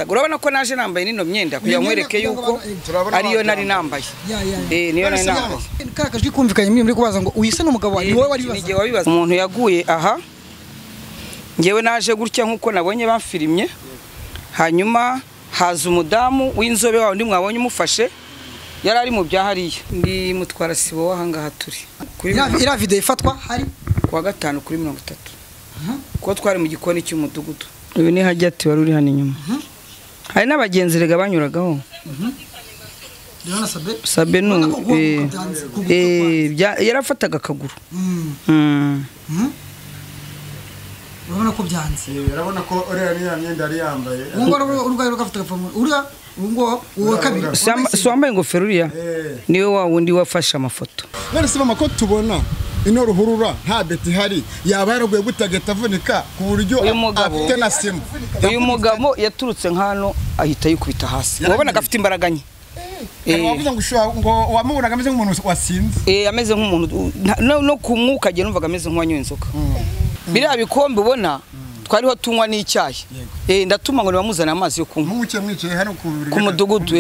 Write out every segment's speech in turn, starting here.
Urabona ko naje nambaye nino myenda kugira nkwereke yuko ariyo nari nambaye. Niyo nari nambaye. Karakajwi kumvikanye muri kubaza ngo uyise n'umugabo wawe ni wowe wari wabibaza. Umuntu yaguye aha ngewe naje gutya nkuko nabonye bamfirimye, hanyuma haza umudamu w'inzobe wawe ndi mwabonye umufashe yari ari mu byahariye ndi mutwara sibo wahangaha turi. Ira video ifatwa hari kuwa gatanu kuri 30 kuko twari mu gikoni cy'umudugudu. Uyu ni Hajyati wari uri hano inyuma. Hari n'abagenzi rega banyuragaho. Sabe no yarafataga akaguru. Urabona ko byanze. Urabona ko uriya niya myenda ari yambaye. Ubwo urwaye rugafata agapfukamunwa. Uriya ubwo uwa kabiri. Si wambaye ingofero uriya niwe wa wundi wafashe amafoto. None se mama ko tubona ino ruhurura nta beti hari yaba yaraguye gutageta avunika ku buryo afite na simu. Uyu mugabo yaturutse nkano ahita yikubita hasi. Wabonaga afite imbaraga nke. Wavuze ngo ushobora ngo wamubonaga ameze nk'umuntu wasinze. Ameze nk'umuntu no ku mwuka agiye numvaga ameze nk'uwanyoye inzoka. Biriya bikombe ubona twariho tunywa n'icyayi. Ndatuma ngo nibamuzane amazi yo kunywa. Muke mwicaye hano ku mudugudu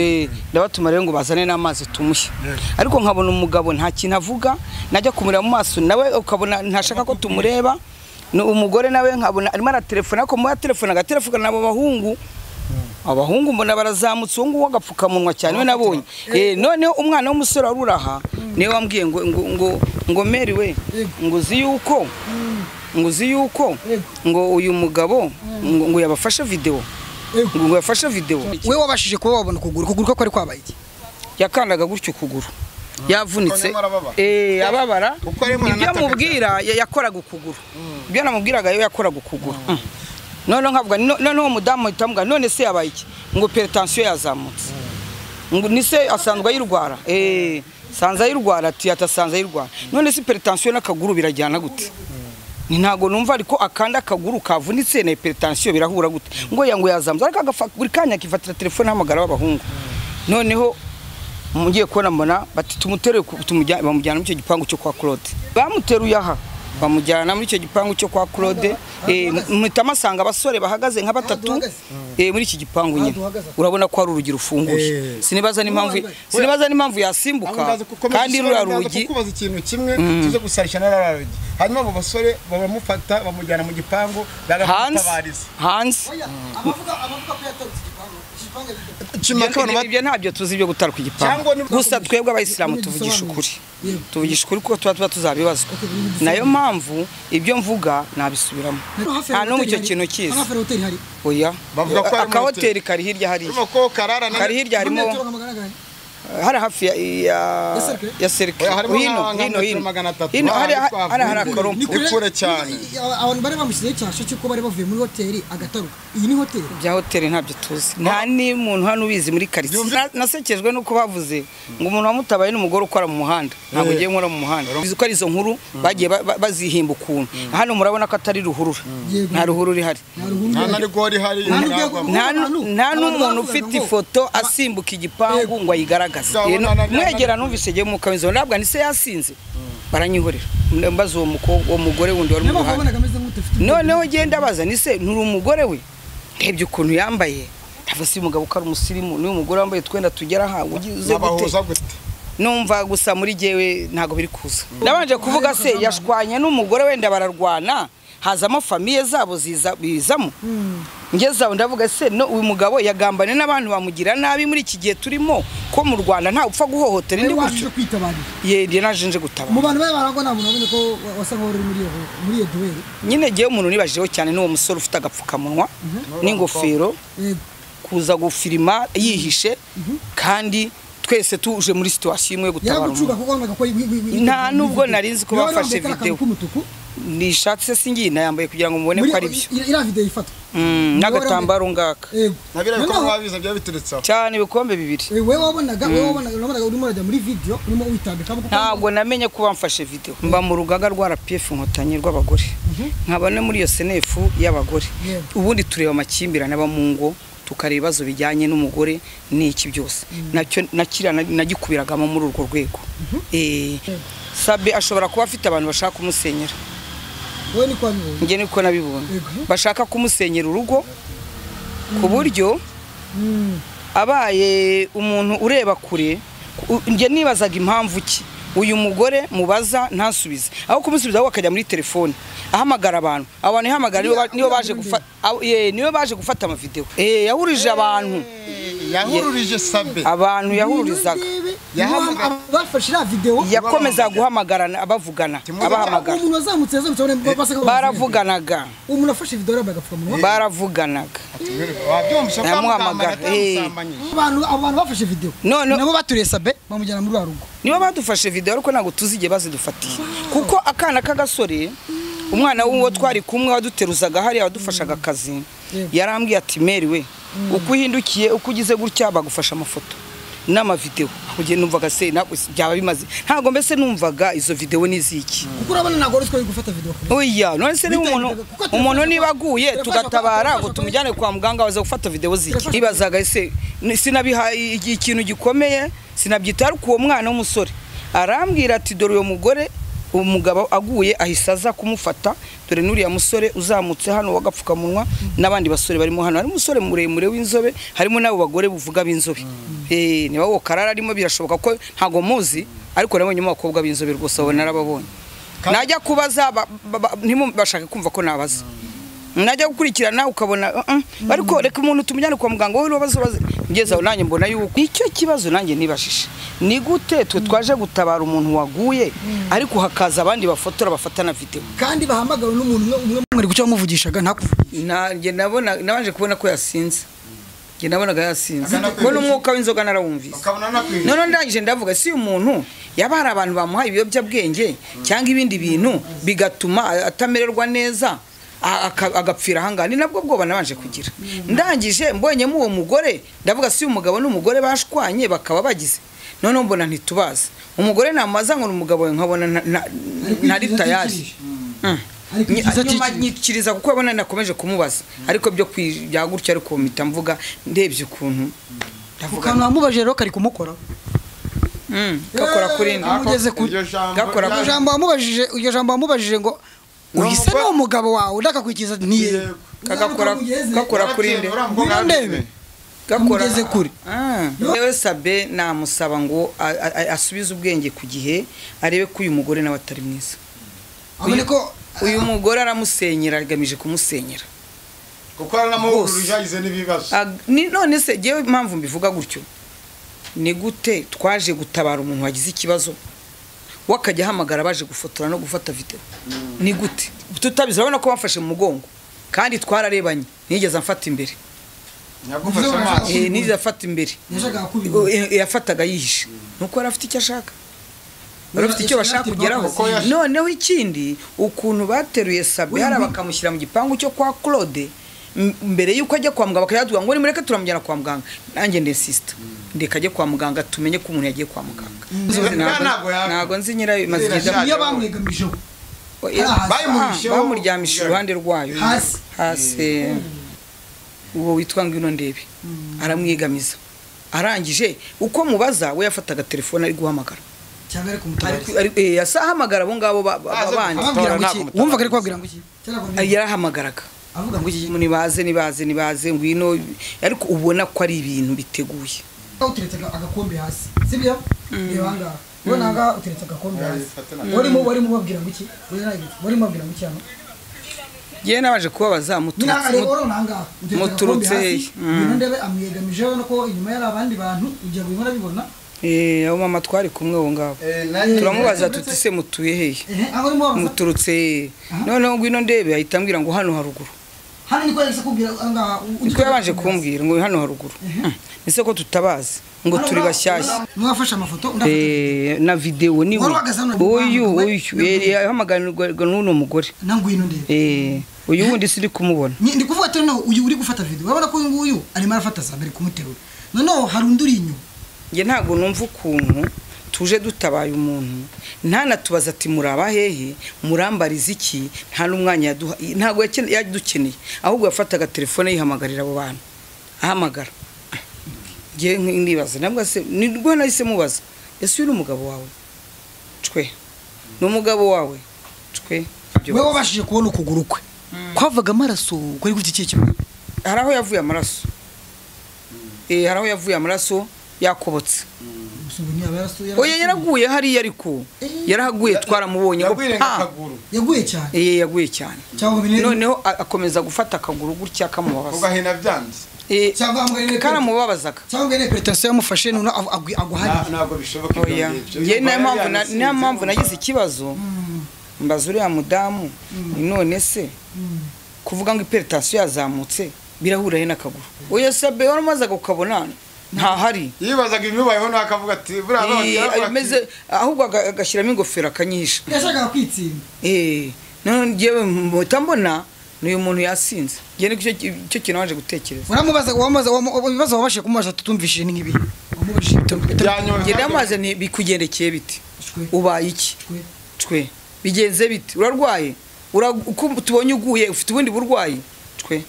ndabatuma rero ngo bazane n'amazi tumushye. Ariko nkabona umugabo nta kintu avuga, najya kumureba mu maso nawe ukabona ntashaka ko tumureba. Umugore nawe nkabona arimo aratelefona ariko mu telefone agatelefona nabo bahungu. Abahungu mbona barazamutse uwo nguwo agapfukamunwa cyane we nabonye. Noneho umwana w'umusore aruraha niwe wambwiye ngo ngo ngo Mary we ngo uzi yuko ngo uzi yuko ngo uyu mugabo ngo yabafashe video ngo yafashe video. We wabashije kuba wabona ukuguru ko kwari kwabaye iki? Yakandaga gutyo ukuguru yavunitse ababara. Ibyo mubwira yakoraga ukuguru, ibyo namubwiraga yo yakoraga ukuguru. None nkavuga none uwo mudamu ahita none se yabaye iki? Ngo hypertension yazamutse, ngo nise asanzwe ayirwara. Sanze ayirwara ati atasanze ayirwara. None se hypertension n'akaguru birajyana gute? Ni ntago numva ariko akanda akaguru kavunitse na hypertension birahura gute? Ngo yango yazamutse ariko buri kanya akifatira telefone hamagara w'abahungu. Noneho mugiye kubona mbona bati tumutere bamujyana muri icyo gipangu cyo kwa Claude. Bamuteruye aha bamujyana muri icyo gipangu cyo kwa Claude. Mpita masanga abasore bahagaze nka batatu muri iki gipangu nyine. Urabona ko ari urugi rufunguye. Sinibaza n'impamvu yasimbuka kandi rura rugi. Kubaza ikintu kimwe tuze gusarisha na rugi. Hanyuma abo basore babamufata bamujyana mu gipangu baramutabariza hanze. Abavuga ko yatarutse igipangu ibyo ntabyo tuzi ibyo gutaruka igipangu. Gusa twebwe abayisilamu tuvugisha ukuri. Tuvugisha ukuri ko tuba tuzabibazwa. Nayo mpamvu ibyo mvuga nabisubiramo. Nta n'umwe icyo kintu kizi. Oya. Akahoteli kari hirya hariya. Kari hirya harimo hari hafi ya cercle. Hino hino hino. Hino hari akarompo. Ni kure cyane. Abantu bari bamushyizeho icyasha cy'uko bari bavuye muri hoteli agataruka. Iyi ni hoteli. Bya hoteli ntabyo tuzi. Nta n'umuntu hano ubizi muri quartier. Nasekejwe nuko bavuze ngo umuntu wamutabaye n'umugore ukora mu muhanda. Ntabwo ngiye nkora mu muhanda. Bizi ko ari izo nkuru bagiye bazihimba ukuntu. Hano murabona ko atari ruhurura. Nta ruhurura ihari. Nta na rigori ihari. Nta n'umuntu ufite ifoto asimbuka igipangu ngo ayigaragaze. Mwegera numvise giye mu kamizo nabwa nise yasinze baranyihorera mbaza uwo mukobwa uwo mugore wundi wari mu muhanda. Noneho genda baza nise nturi umugore we ndebye ukuntu yambaye ndavuga si umugabo ko ari umusirimu niwe umugore wambaye twenda tugera aha ugize gute? Numva gusa muri jewe ntago biri kuza. Nabanje kuvuga se yashwanye n'umugore wenda bararwana hazamo famiye zabo ziza bizamo. Ngeza ndavuga se no uyu mugabo yagambane n'abantu bamugira nabi muri iki gihe turimo ko mu Rwanda nta upfa guhohotera indi gutyo. Ye naje nje gutabara. Mu bantu babarangwa nta muntu abone ko wasa nkaho uri muri iyo duel. Nyine giye umuntu nibajeho cyane n'uwo musore ufite agapfukamunwa n'ingofero kuza gufirima yihishe kandi twese tuje muri situation imwe gutabara. Nta nubwo narinzi ko bafashe video. Ni ishatse singiye nayambaye kugira ngo mubone ko ari byo. Ira video ifatwa. N'agatambaro ngaka. Nabira bikombe babiza bya bituritsaho. Cyane ibikombe bibiri. Wewe wabonaga urimo urajya muri video urimo witambika. Ntabwo namenye ko bamfashe video. Mba mu rugaga rwa RPF Inkotanyi rw'abagore. Nkaba no muri iyo SNF y'abagore. Ubundi tureba amakimbirane aba mu ngo tukareba ibibazo bijyanye n'umugore n'iki byose. Nacyo nakira nagikubiragamo muri urwo rwego. Sabe ashobora kuba afite abantu bashaka kumusenyera. Wowe niko wabibonye? Njye niko nabibonye. Bashaka kumusenyera urugo ku buryo Abaye umuntu ureba kure, njye nibazaga impamvu ki uyu mugore mubaza ntasubize, aho kumusubiza aho akajya muri telefone ahamagara abantu, abantu ihamagara niyo baje gufata, niyo baje gufata amavideo. Yahurije abantu, yahururije Sabe abantu yahururizaga, bafashe la video, yakomeza guhamagarana abavugana, abahamagara. Umuntu wazamutse baravuganaga, umuntu afashe video yambaye agapfukamunwa, baravuganaga. Wabyumvisha abantu bafashe video nabo baturiye Sabe bamujyana muri rugo, nibo badufashe video ariko ntabwo tuzi igihe bazidufatiye, kuko akana k'agasore, umwana w'uwo twari kumwe waduteruzaga hariya wadufashaga akazi, yarambwiye ati Mary we, uko uhindukiye uko ugize gutya bagufasha amafoto n'amavideo. Kugiye numvaga se byaba bimaze, ntabwo mbese numvaga izo video n'iziki, kuko urabona ntabwo ari gufata video. Oya, none se umuntu niba aguye tugatabara ngo tumujyane kwa muganga baza gufata video ziki? Nibazaga ese sinabiha ikintu gikomeye, sinabyita. Ariko uwo mwana w'umusore arambwira ati dore uyo mugore umugabo aguye ahise aza kumufata, dore n'uriya musore uzamutse hano wagapfukamunwa n'abandi basore barimo hano, harimo umusore muremure w'inzobe, harimo n'abo bagore buvuga b'inzobe. Niba wo Karara arimo birashoboka ko ntago muzi, ariko nabonye mu bakobwa b'inzobe rwose abo narababonye. Najya kubaza ntibashake kumva ko nabaza, najya gukurikirana ukabona ariko reka umuntu tumujyane kwa muganga wowe ubaza ngeze aho nanjye mbona yuko icyo kibazo nanjye nibashije ni gute twe twaje gutabara umuntu waguye ariko hakaza abandi bafotora bafata na video kandi bahamagawe n'umuntu umwe mwari gucyo bamuvugishaga ntakuvugisha. Nabona nabanje kubona ko yasinze, nge nabonaga yasinze ko n'umwuka w'inzoga narawumvise. None ndangije ndavuga si umuntu yaba hari abantu bamuhaye ibiyobyabwenge cyangwa ibindi bintu bigatuma atamererwa neza agapfira ahangana. Ni nabwo bwoba nabanje kugira. Ndangije mbonyemo uwo mugore ndavuga si umugabo n'umugore bashwanye bakaba bagize, none mbona ntitubaza umugore namaza ngo umugabo nkabona ntari tayari. Nyuma nyikiriza kuko abona nakomeje kumubaza ariko byo bya gutya, ariko mpita mvuga ndebye ukuntu ndavuga namubaje rero kari kumukora gakora kuri mugeze ku gakora ku jambo wamubajije, iryo jambo wamubajije ngo uhise no umugabo wawe ndakakwikiza ntiye kagakora gakora kuri nde ndebe gakora kuri. Yewe Sabe namusaba ngo asubize ubwenge ku gihe, arebe ko uyu mugore nawe atari mwiza. Abone ko uyu mugore aramusenyera, agamije kumusenyera kuko aranamuhuruje yagize n'ibibazo. None se jewe impamvu mbivuga gutyo ni gute twaje gutabara umuntu wagize ikibazo wakajya ahamagara baje gufotora no gufata video? Ni gute tutabizi? Urabona ko bafashe mu mugongo kandi twararebanye, nigeze amfata imbere, nigeze afata imbere, yafataga yihishe nuko yari afite icyo ashaka, bafite icyo bashaka kugeraho. Noneho ikindi ukuntu bateruye Sabe hara bakamushyira mu gipangu cyo kwa Claude mbere yuko ajya kwa muganga, bakayatubwira ngo nimureke turamujyana kwa muganga. Nanjye ndesista ndeka ajye kwa muganga tumenye ko umuntu yagiye kwa muganga. Ntago nzi nyirayo maze iyo bamwegamijeho bamuryamishije iruhande rwayo hasi, uwo witwa Ngwino Ndebe aramwegamiza, arangije uko mubaza we yafataga telefone ari guhamagara cyangwa ari kumutabariza, yasahamagara abo ngabo babandi. Wumvaga ari kubabwira ngo iki? Yarahamagaraga avuga ngo iki? Nibaze nibaze nibaze ngwino, ariko ubona ko ari ibintu biteguye. Uteretse agakombe hasi sibyo? Reba ngaha ubona ngaha uteretse agakombe hasi, warimo ubabwira ngo iki? Warimo ubabwira ngo iki hano? Ye nabaje kubabaza muturutse ngwino ndebe amwegamijeho no inyuma yari abandi bantu ugiye guhora bibona. Abo mama twari kumwe bo ngabo turamubaza tuti se mutuye hehe muturutse? Noneho ngwino ndebe ahita ambwira ngo hano haruguru. Hano niko yahise kubwira ngaha, niko yabanje kumbwira ngo hano haruguru. Ese ko tutabazi ngo turi bashyashya. Mwafashe amafoto na video ni uyu yahamaganirwa n'uno mugore na ngwino ndebe. Uyu wundi siri kumubona, ndi kuvuga ati no uyu uri gufata video, urabona ko uyu nguyu arimo arafata Sabe ari kumuterura, noneho hari undi uri inyuma. Nge ntago numva ukuntu tuje dutabaye umuntu ntanatubaza ati muraba hehe murambariza iki, nta n'umwanya yaduha, ntago yadukeneye, ahubwo yafataga telefone yihamagarira abo bantu ahamagara. Nge nibaza nabwo se nibwo nahise mubaza ese uyu ni umugabo wawe? Cwe ni umugabo wawe? Cwe. Wewe wabashije kubona ukuguru kwe kwavaga amaraso, kwari gufite ikihe kibazo? Hari aho yavuye amaraso Hari aho yavuye amaraso yakobotse. Oya yaraguye hariya ariko yarahaguye twaramubonye ngo yaguye cyane. Yaguye cyane. Noneho akomeza gufata akaguru gutya kamubabaza. Ugahina byanze. Karamubabazaga. Cyangwa ne hypertension yamufashe none agwa hariya. Ntabwo bishoboka ibyo ngibyo. Nge niyo mpamvu nagize ikibazo. Mbaza uriya mudamu none se kuvuga ngo hypertension yazamutse birahura he n'akaguru. Oya Sabe waramazaga ukabona ntahari. Yibazaga ibibayeho nakavuga ati buriya ameze ahubwo agashyiramo ingofero akanyihisha. Yashakaga kwitsinda. None ngewe mpita mbona n'uyu muntu yasinze. Nge nicyo cyo kintu waje gutekereza. Uramubaza wamubaza ibibazo wabashe kumubaza tutumvishije ni nkibi. Wamubajije nge ndamaze nti bikugendekeye bite? Ubaye iki? Cwe. Bigenze bite? Urarwaye? Uko tubonye uguye ufite ubundi burwayi? Cwe.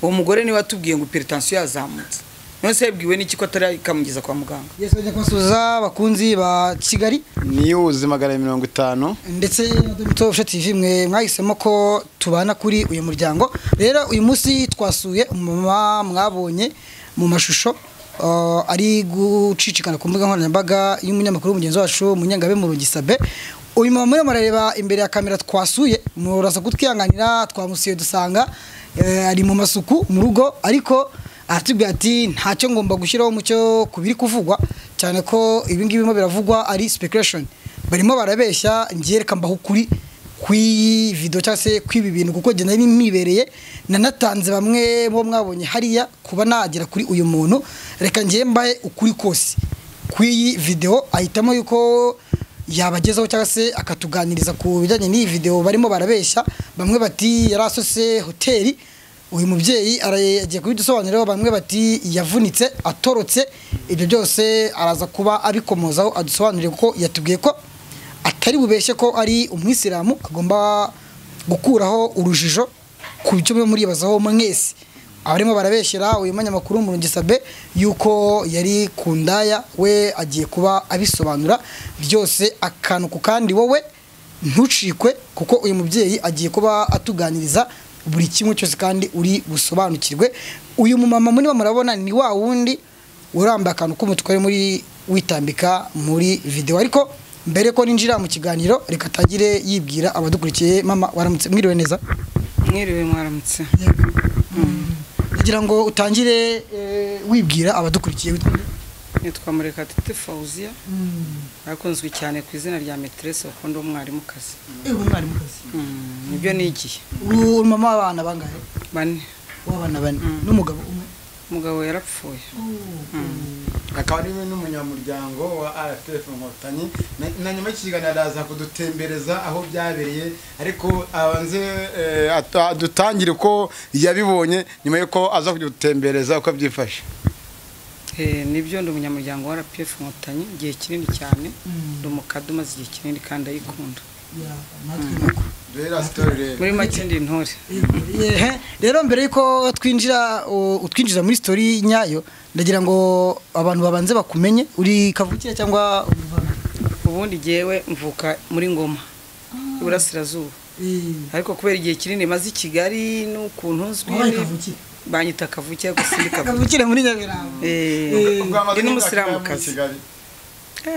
Uwo mugore niwe watubwiye ngo hypertension yazamutse. None se yabwiwe n'iki ko atari kamugeza kwa muganga? Yesu ajya kubasuhuza abakunzi ba Kigali News 150 ndetse na Domito Official TV mwe mwahisemo ko tubana kuri uyu muryango. Rero uyu munsi twasuye umumama mwabonye mu mashusho ari gucicikana ku mbuga nkoranyambaga y'umunyamakuru mugenzi wacu Munyangabe Murungi Sabe. Uyu mama muri murareba imbere ya kamera twasuye, muraza kutwihanganira twamusuye dusanga ari mu masuku mu rugo, ariko aratubwira ati ntacyo ngomba gushyiraho umucyo ku biri kuvugwa, cyane ko ibi ngibi birimo biravugwa ari speculation, barimo barabeshya. Ngiye reka mbaho ukuri kw'iyi video cyangwa se kw'ibi bintu, kuko njye nari mibereye nanatanze bamwe bo mwabonye hariya kuba nagera kuri uyu muntu. Reka ngiye mbahe ukuri kose kw'iyi video, ahitamo yuko yabagezaho cyangwa se akatuganiriza ku bijyanye n'iyi video barimo barabeshya. Bamwe bati yarasose hoteli, uyu mubyeyi agiye kubidusobanurira, bamwe bati yavunitse atorotse. Ibyo byose araza kuba abikomozaho adusobanurire, kuko yatubwiye ko atari bubeshye ko ari umwisilamu, agomba gukuraho urujijo ku byo muribazaho mwese abarimo barabeshyera uyu munyamakuru Murungi Sabe yuko yari ku ndaya. We agiye kuba abisobanura byose akantu ku kandi, wowe ntucikwe kuko uyu mubyeyi agiye kuba atuganiriza buri kimwe cyose kandi uri busobanukirwe. Uyu mumama muri murabona ni wa wundi urambaye akantu k'umutwe muri witambika muri video. Ariko mbere ko ninjira mu kiganiro reka tagire yibwira abadukurikiye. Mama waramutse, mwiriwe neza? Mwiriwe, mwaramutse. Kugira ngo utangire wibwira abadukurikiye. Nitwa Murekatete Fauzia. Akunzwe cyane ku izina rya Maîtresse Bakondo, umwarimukazi. Umwarimukazi. Nibyo nigiye. Uri mama w'abana bangahe? Bane. W'abana bane. N'umugabo umwe? Umugabo yarapfuye. Akaba ari n'umunyamuryango wa RPF Inkotanyi. Na nyuma y'ikiganiro araza kudutembereza aho byabereye, ariko abanze adutangire uko yabibonye nyuma yuko aza kudutembereza uko byifashe. Nibyo, ndi umunyamuryango wa RPF Inkotanyi igihe kinini cyane, ndi umukada umaze igihe kinini kandi ayikunda. Muri make ndi intore. Rero mbere yuko twinjira utwinjiza muri story nyayo, ndagira ngo abantu babanze bakumenye. Uri kavukire cyangwa ubundi? Jewe mvuka muri Ngoma Iburasirazuba, ariko kubera igihe kinini maze i Kigali n'ukuntu nzwi banyita kavukire, ariko sindi kavukire muri Nyamirambo. Ndi n'umusilamukazi.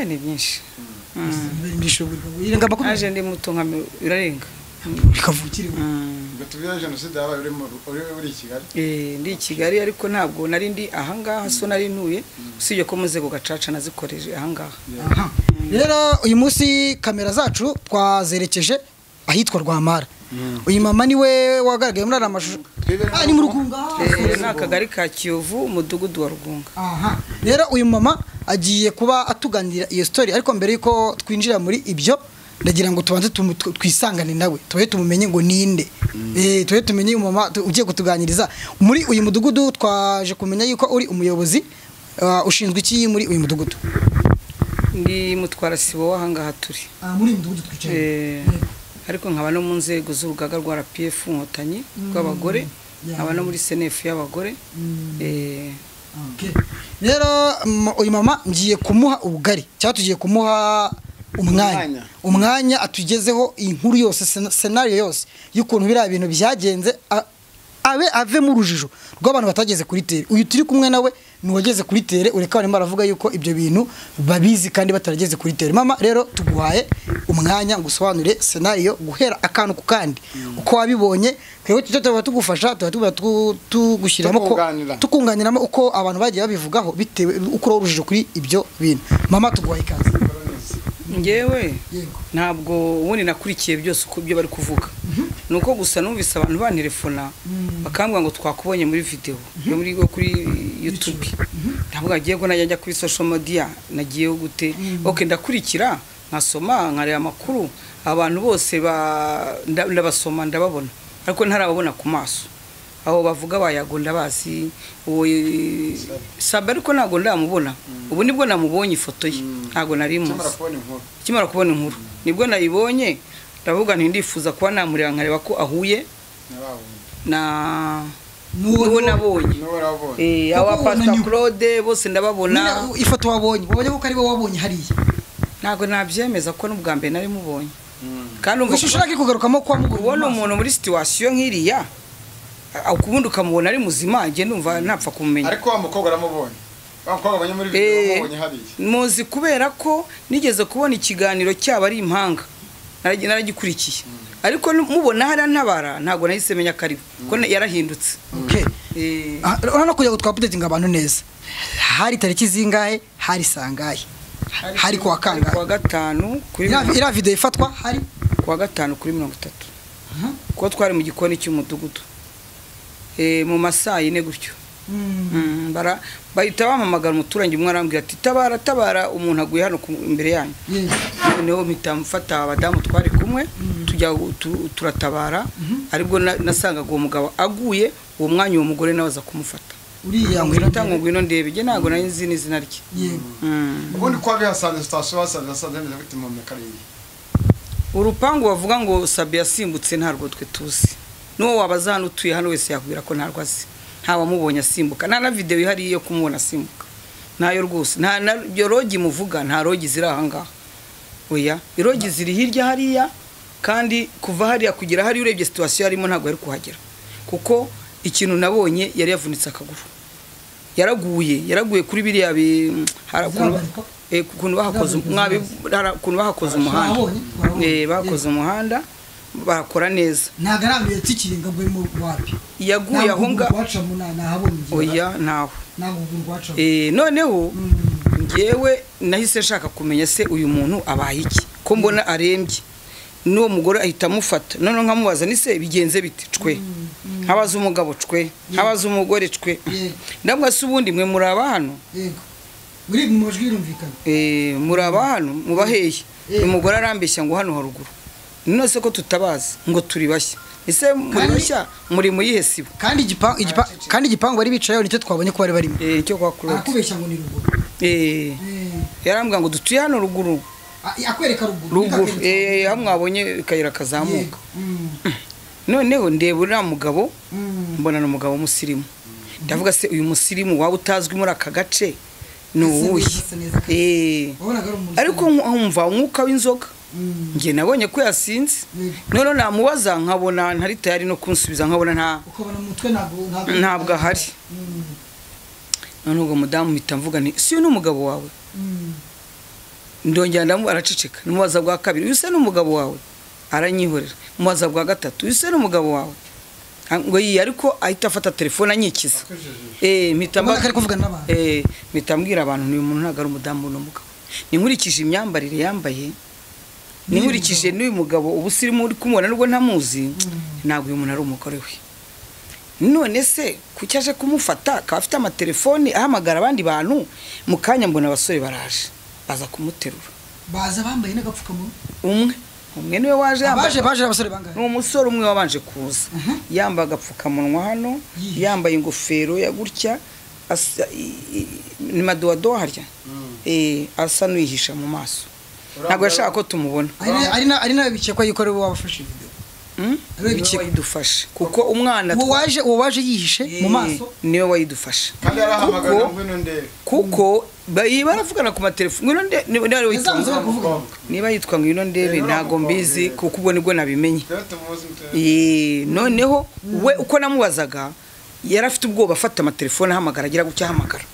Ni byinshi. Aje ndi muto nka birarenga. Kavukire ngo tubire jenoside yabaye uri i Kigali. Ndi i Kigali ariko ntabwo nari ndi ahangaha, so nari ntuye usibye ko muzego gacaca nazikoreje ahangaha. Rero uyu munsi kamera zacu twazerekeje ahitwa Rwamara. Uyu mama niwe wagaragaye muri aya mashusho. Ni mu Rugunga. Ni akagari ka Kiyovu, umudugudu wa Rugunga. Rero uyu mama agiye kuba atuganira iyo story, ariko mbere yuko twinjira muri ibyo ndagira ngo tubanze twisangane nawe, tube tumumenye ngo ninde. Tube tumenye umama ugiye kutuganiriza muri uyu mudugudu. Twaje kumenya yuko uri umuyobozi ushinzwe iki muri uyu mudugudu? Ndi mutwara sibo w'ahangaha turi. Muri uyu mudugudu twicaye. Ariko nkaba no mu nzego z'urugaga rwa RPF Inkotanyi rw'abagore, nkaba no muri CNF y'abagore. Rero uyu mama ngiye kumuha ubugari cyangwa tugiye kumuha umwanya atugezeho inkuru yose, scenario yose y'ukuntu biriya bintu byagenze Abe ave mu rujijo rw'abantu batageze kuri tere. Uyu turi kumwe nawe ni uwageze kuri tere, ureka barimo baravuga yuko ibyo bintu babizi kandi batarageze kuri tere. Mama rero tuguhaye umwanya ngo usobanure scenario guhera akantu ku kandi uko wabibonye. Twebwe tujya tuba tugufasha, tuba tugushyiramo ko tukunganiramo uko abantu bagiye babivugaho bitewe uko urujijo kuri ibyo bintu. Mama tuguhaye ikaze. Ngewe ntabwo ubundi nakurikiye byose uko ibyo bari kuvuga, nuko gusa numvise abantu bantelefona bakambwira ngo twakubonye muri video yo muri kuri YouTube. Ndavuga agiye ko najya njya kuri social media nagiye gute. Okay, ndakurikira nkasoma nkareba amakuru abantu bose ndabasoma ndababona, ariko ntarababona ku maso. Aho bavuga bayago ndabazi, uwo Sabe ariko ntago ndamubona. Ubu nibwo namubonye ifoto ye, ntago nari muzi. Kimara kubona inkuru nibwo nayibonye, ndavuga nti ndifuza kuba namureba nkareba ko ahuye na nuwo nabonye. Aba Pastor Claude bose ndababona. Ifoto wabonye wabonye ko ari we wabonye hariya? Ntago nabyemeza ko n'ubwa mbere nari mubonye. Kandi umva ishusho yake kugarukamo kwa muguru ubona umuntu muri situation nk'iriya ukubundi ukamubona ari muzima, nge ndumva ntapfa kumumenya. Ariko wa mukobwa aramubonye, wa mukobwa abonye muri video amubonye hariya. Muzi kubera ko nigeze kubona ikiganiro cyaba ari impanga, naragikurikiye. Ariko mubona hariya ntabara ntago nahise menya ko ari ko yarahindutse. Okay. Urabona kugira ngo twapudetinga abantu neza, hari tariki zingahe, hari sangahe, hari kuwa kangahe? Kuwa gatanu kuri ira video ifatwa hari kuwa gatanu kuri 30. Kuko twari mu gikoni cy'umudugudu mu masaha 4 gutyo. Bahita bamamagara umuturanyi umwe arambwira ati tabara tabara umuntu aguye hano imbere yanyu. Noneho mpita mfata abadamu twari kumwe tujya turatabara, aribwo nasangaga uwo mugabo aguye uwo mwanya uwo mugore nawe aza kumufata. Uriya ngwino ngwino ndebe je ntago nari nzi n'izina rye. Ubundi kwa bihasanze station basanze bimeze gute mu mekariri? Urupangu bavuga ngo Sabe yasimbutse ntarwo twe tuzi. Nuwo wabaza hano utuye hano wese yakubwira ko ntarwo azi. Nta wamubonye asimbuka, nta na video ihari yo kumubona asimbuka. Ntayo rwose, nta na rogi muvuga, nta rogi ziri aha ngaha. Oya, irogi ziri hirya hariya, kandi kuva hariya kugera hari urebye situation yarimo ntago yari kuhagera. Kuko ikintu nabonye yari yavunitse akaguru. Yaraguye kuri biriya ukuntu bahakoze ukuntu bahakoze umuhanda. Bakoze umuhanda bakora neza. Nagarambiye tikiringa gwe mu wapi. Yaguye aho nga oya naho. Noneho ngewe nahise nshaka kumenya se uyu muntu abaye iki ko mbona arembye. N'uwo mugore ahita amufata, none nkamubaza ni se bigenze bite cwe, nkabaza umugabo cwe, nkabaza umugore cwe. Ndamwa se ubundi mwe muraba hano? Yego. Muri mu majwi yumvikana. Muraba hano mubaheye. Umugore arambeshya ngo hano haruguru. None se ko tutabazi ngo turi bashya. Ese muri bashya muri muyihe sibo? Kandi kandi igipangu bari bicayeho nicyo twabonye ko bari barimo. Icyo kwa Claude. Arakubeshya ngo ni ruguru. Yarambwira ngo dutuye hano ruguru. Akwereka ruguru. Aho mwabonye kayira kazamuka. Noneho ndeba uriya mugabo mbona n'umugabo w'umusirimu. Ndavuga se uyu musirimu waba utazwi muri aka gace ni uwuhe? Ariko nkumva umwuka w'inzoga. Nge nabonye ko yasinze. None namubaza nkabona ntari tayari no kunsubiza, nkabona nta ntabwo ahari. None ubwo mudamu mpita mvuga nti si uyu ni umugabo wawe? Ndongera ndamu araceceka. Numubaza bwa kabiri, uyu se ni umugabo wawe? Aranyihorera. Mubaza bwa gatatu, uyu se ni umugabo wawe? Ngo yi, ariko ahita afata telefone anyikiza. Mpita mbwira abantu ni umuntu ntago ari umudamu n'umugabo. Ninkurikije imyambarire yambaye, ninkurikije n'uyu mugabo ubusirimu uri kumubona nubwo ntamuzi, ntabwo uyu muntu ari umugore we. None se kuki aje kumufata akaba afite amatelefoni ahamagara abandi bantu? Mu kanya mbona abasore baraje baza kumuterura. Baza bambaye n'agapfukamunwa. Umwe niwe waje yambaye. Baje abasore bangahe? Ni umusore umwe wabanje kuza. Yambaye agapfukamunwa hano, yambaye ingofero ya gutya, ni madowadowa harya. Asa n'uyihisha mu maso. Ntabwo yashaka ko tumubona. Ari nawe bikekwa yuko ari we wabafashe video. Ariwe Niwe bikekwa. wayidufashe kuko umwana Uwo waje yihishe mu maso niwe wayidufashe. Kandi yarahamagaye Kuko- ngwino ndebe. Kuko baravugana ku matelefoni, ngwino nde niba ariwe witwa Yazamuze kuvuga. niba yitwa ngwino ndebe ntago mbizi, kuko ubwo nibwo nabimenye. Rero tumuzi mutwe. Noneho we uko namubazaga yari afite ubwoba, afata amatelefone ahamagara, agira gutya ahamagara.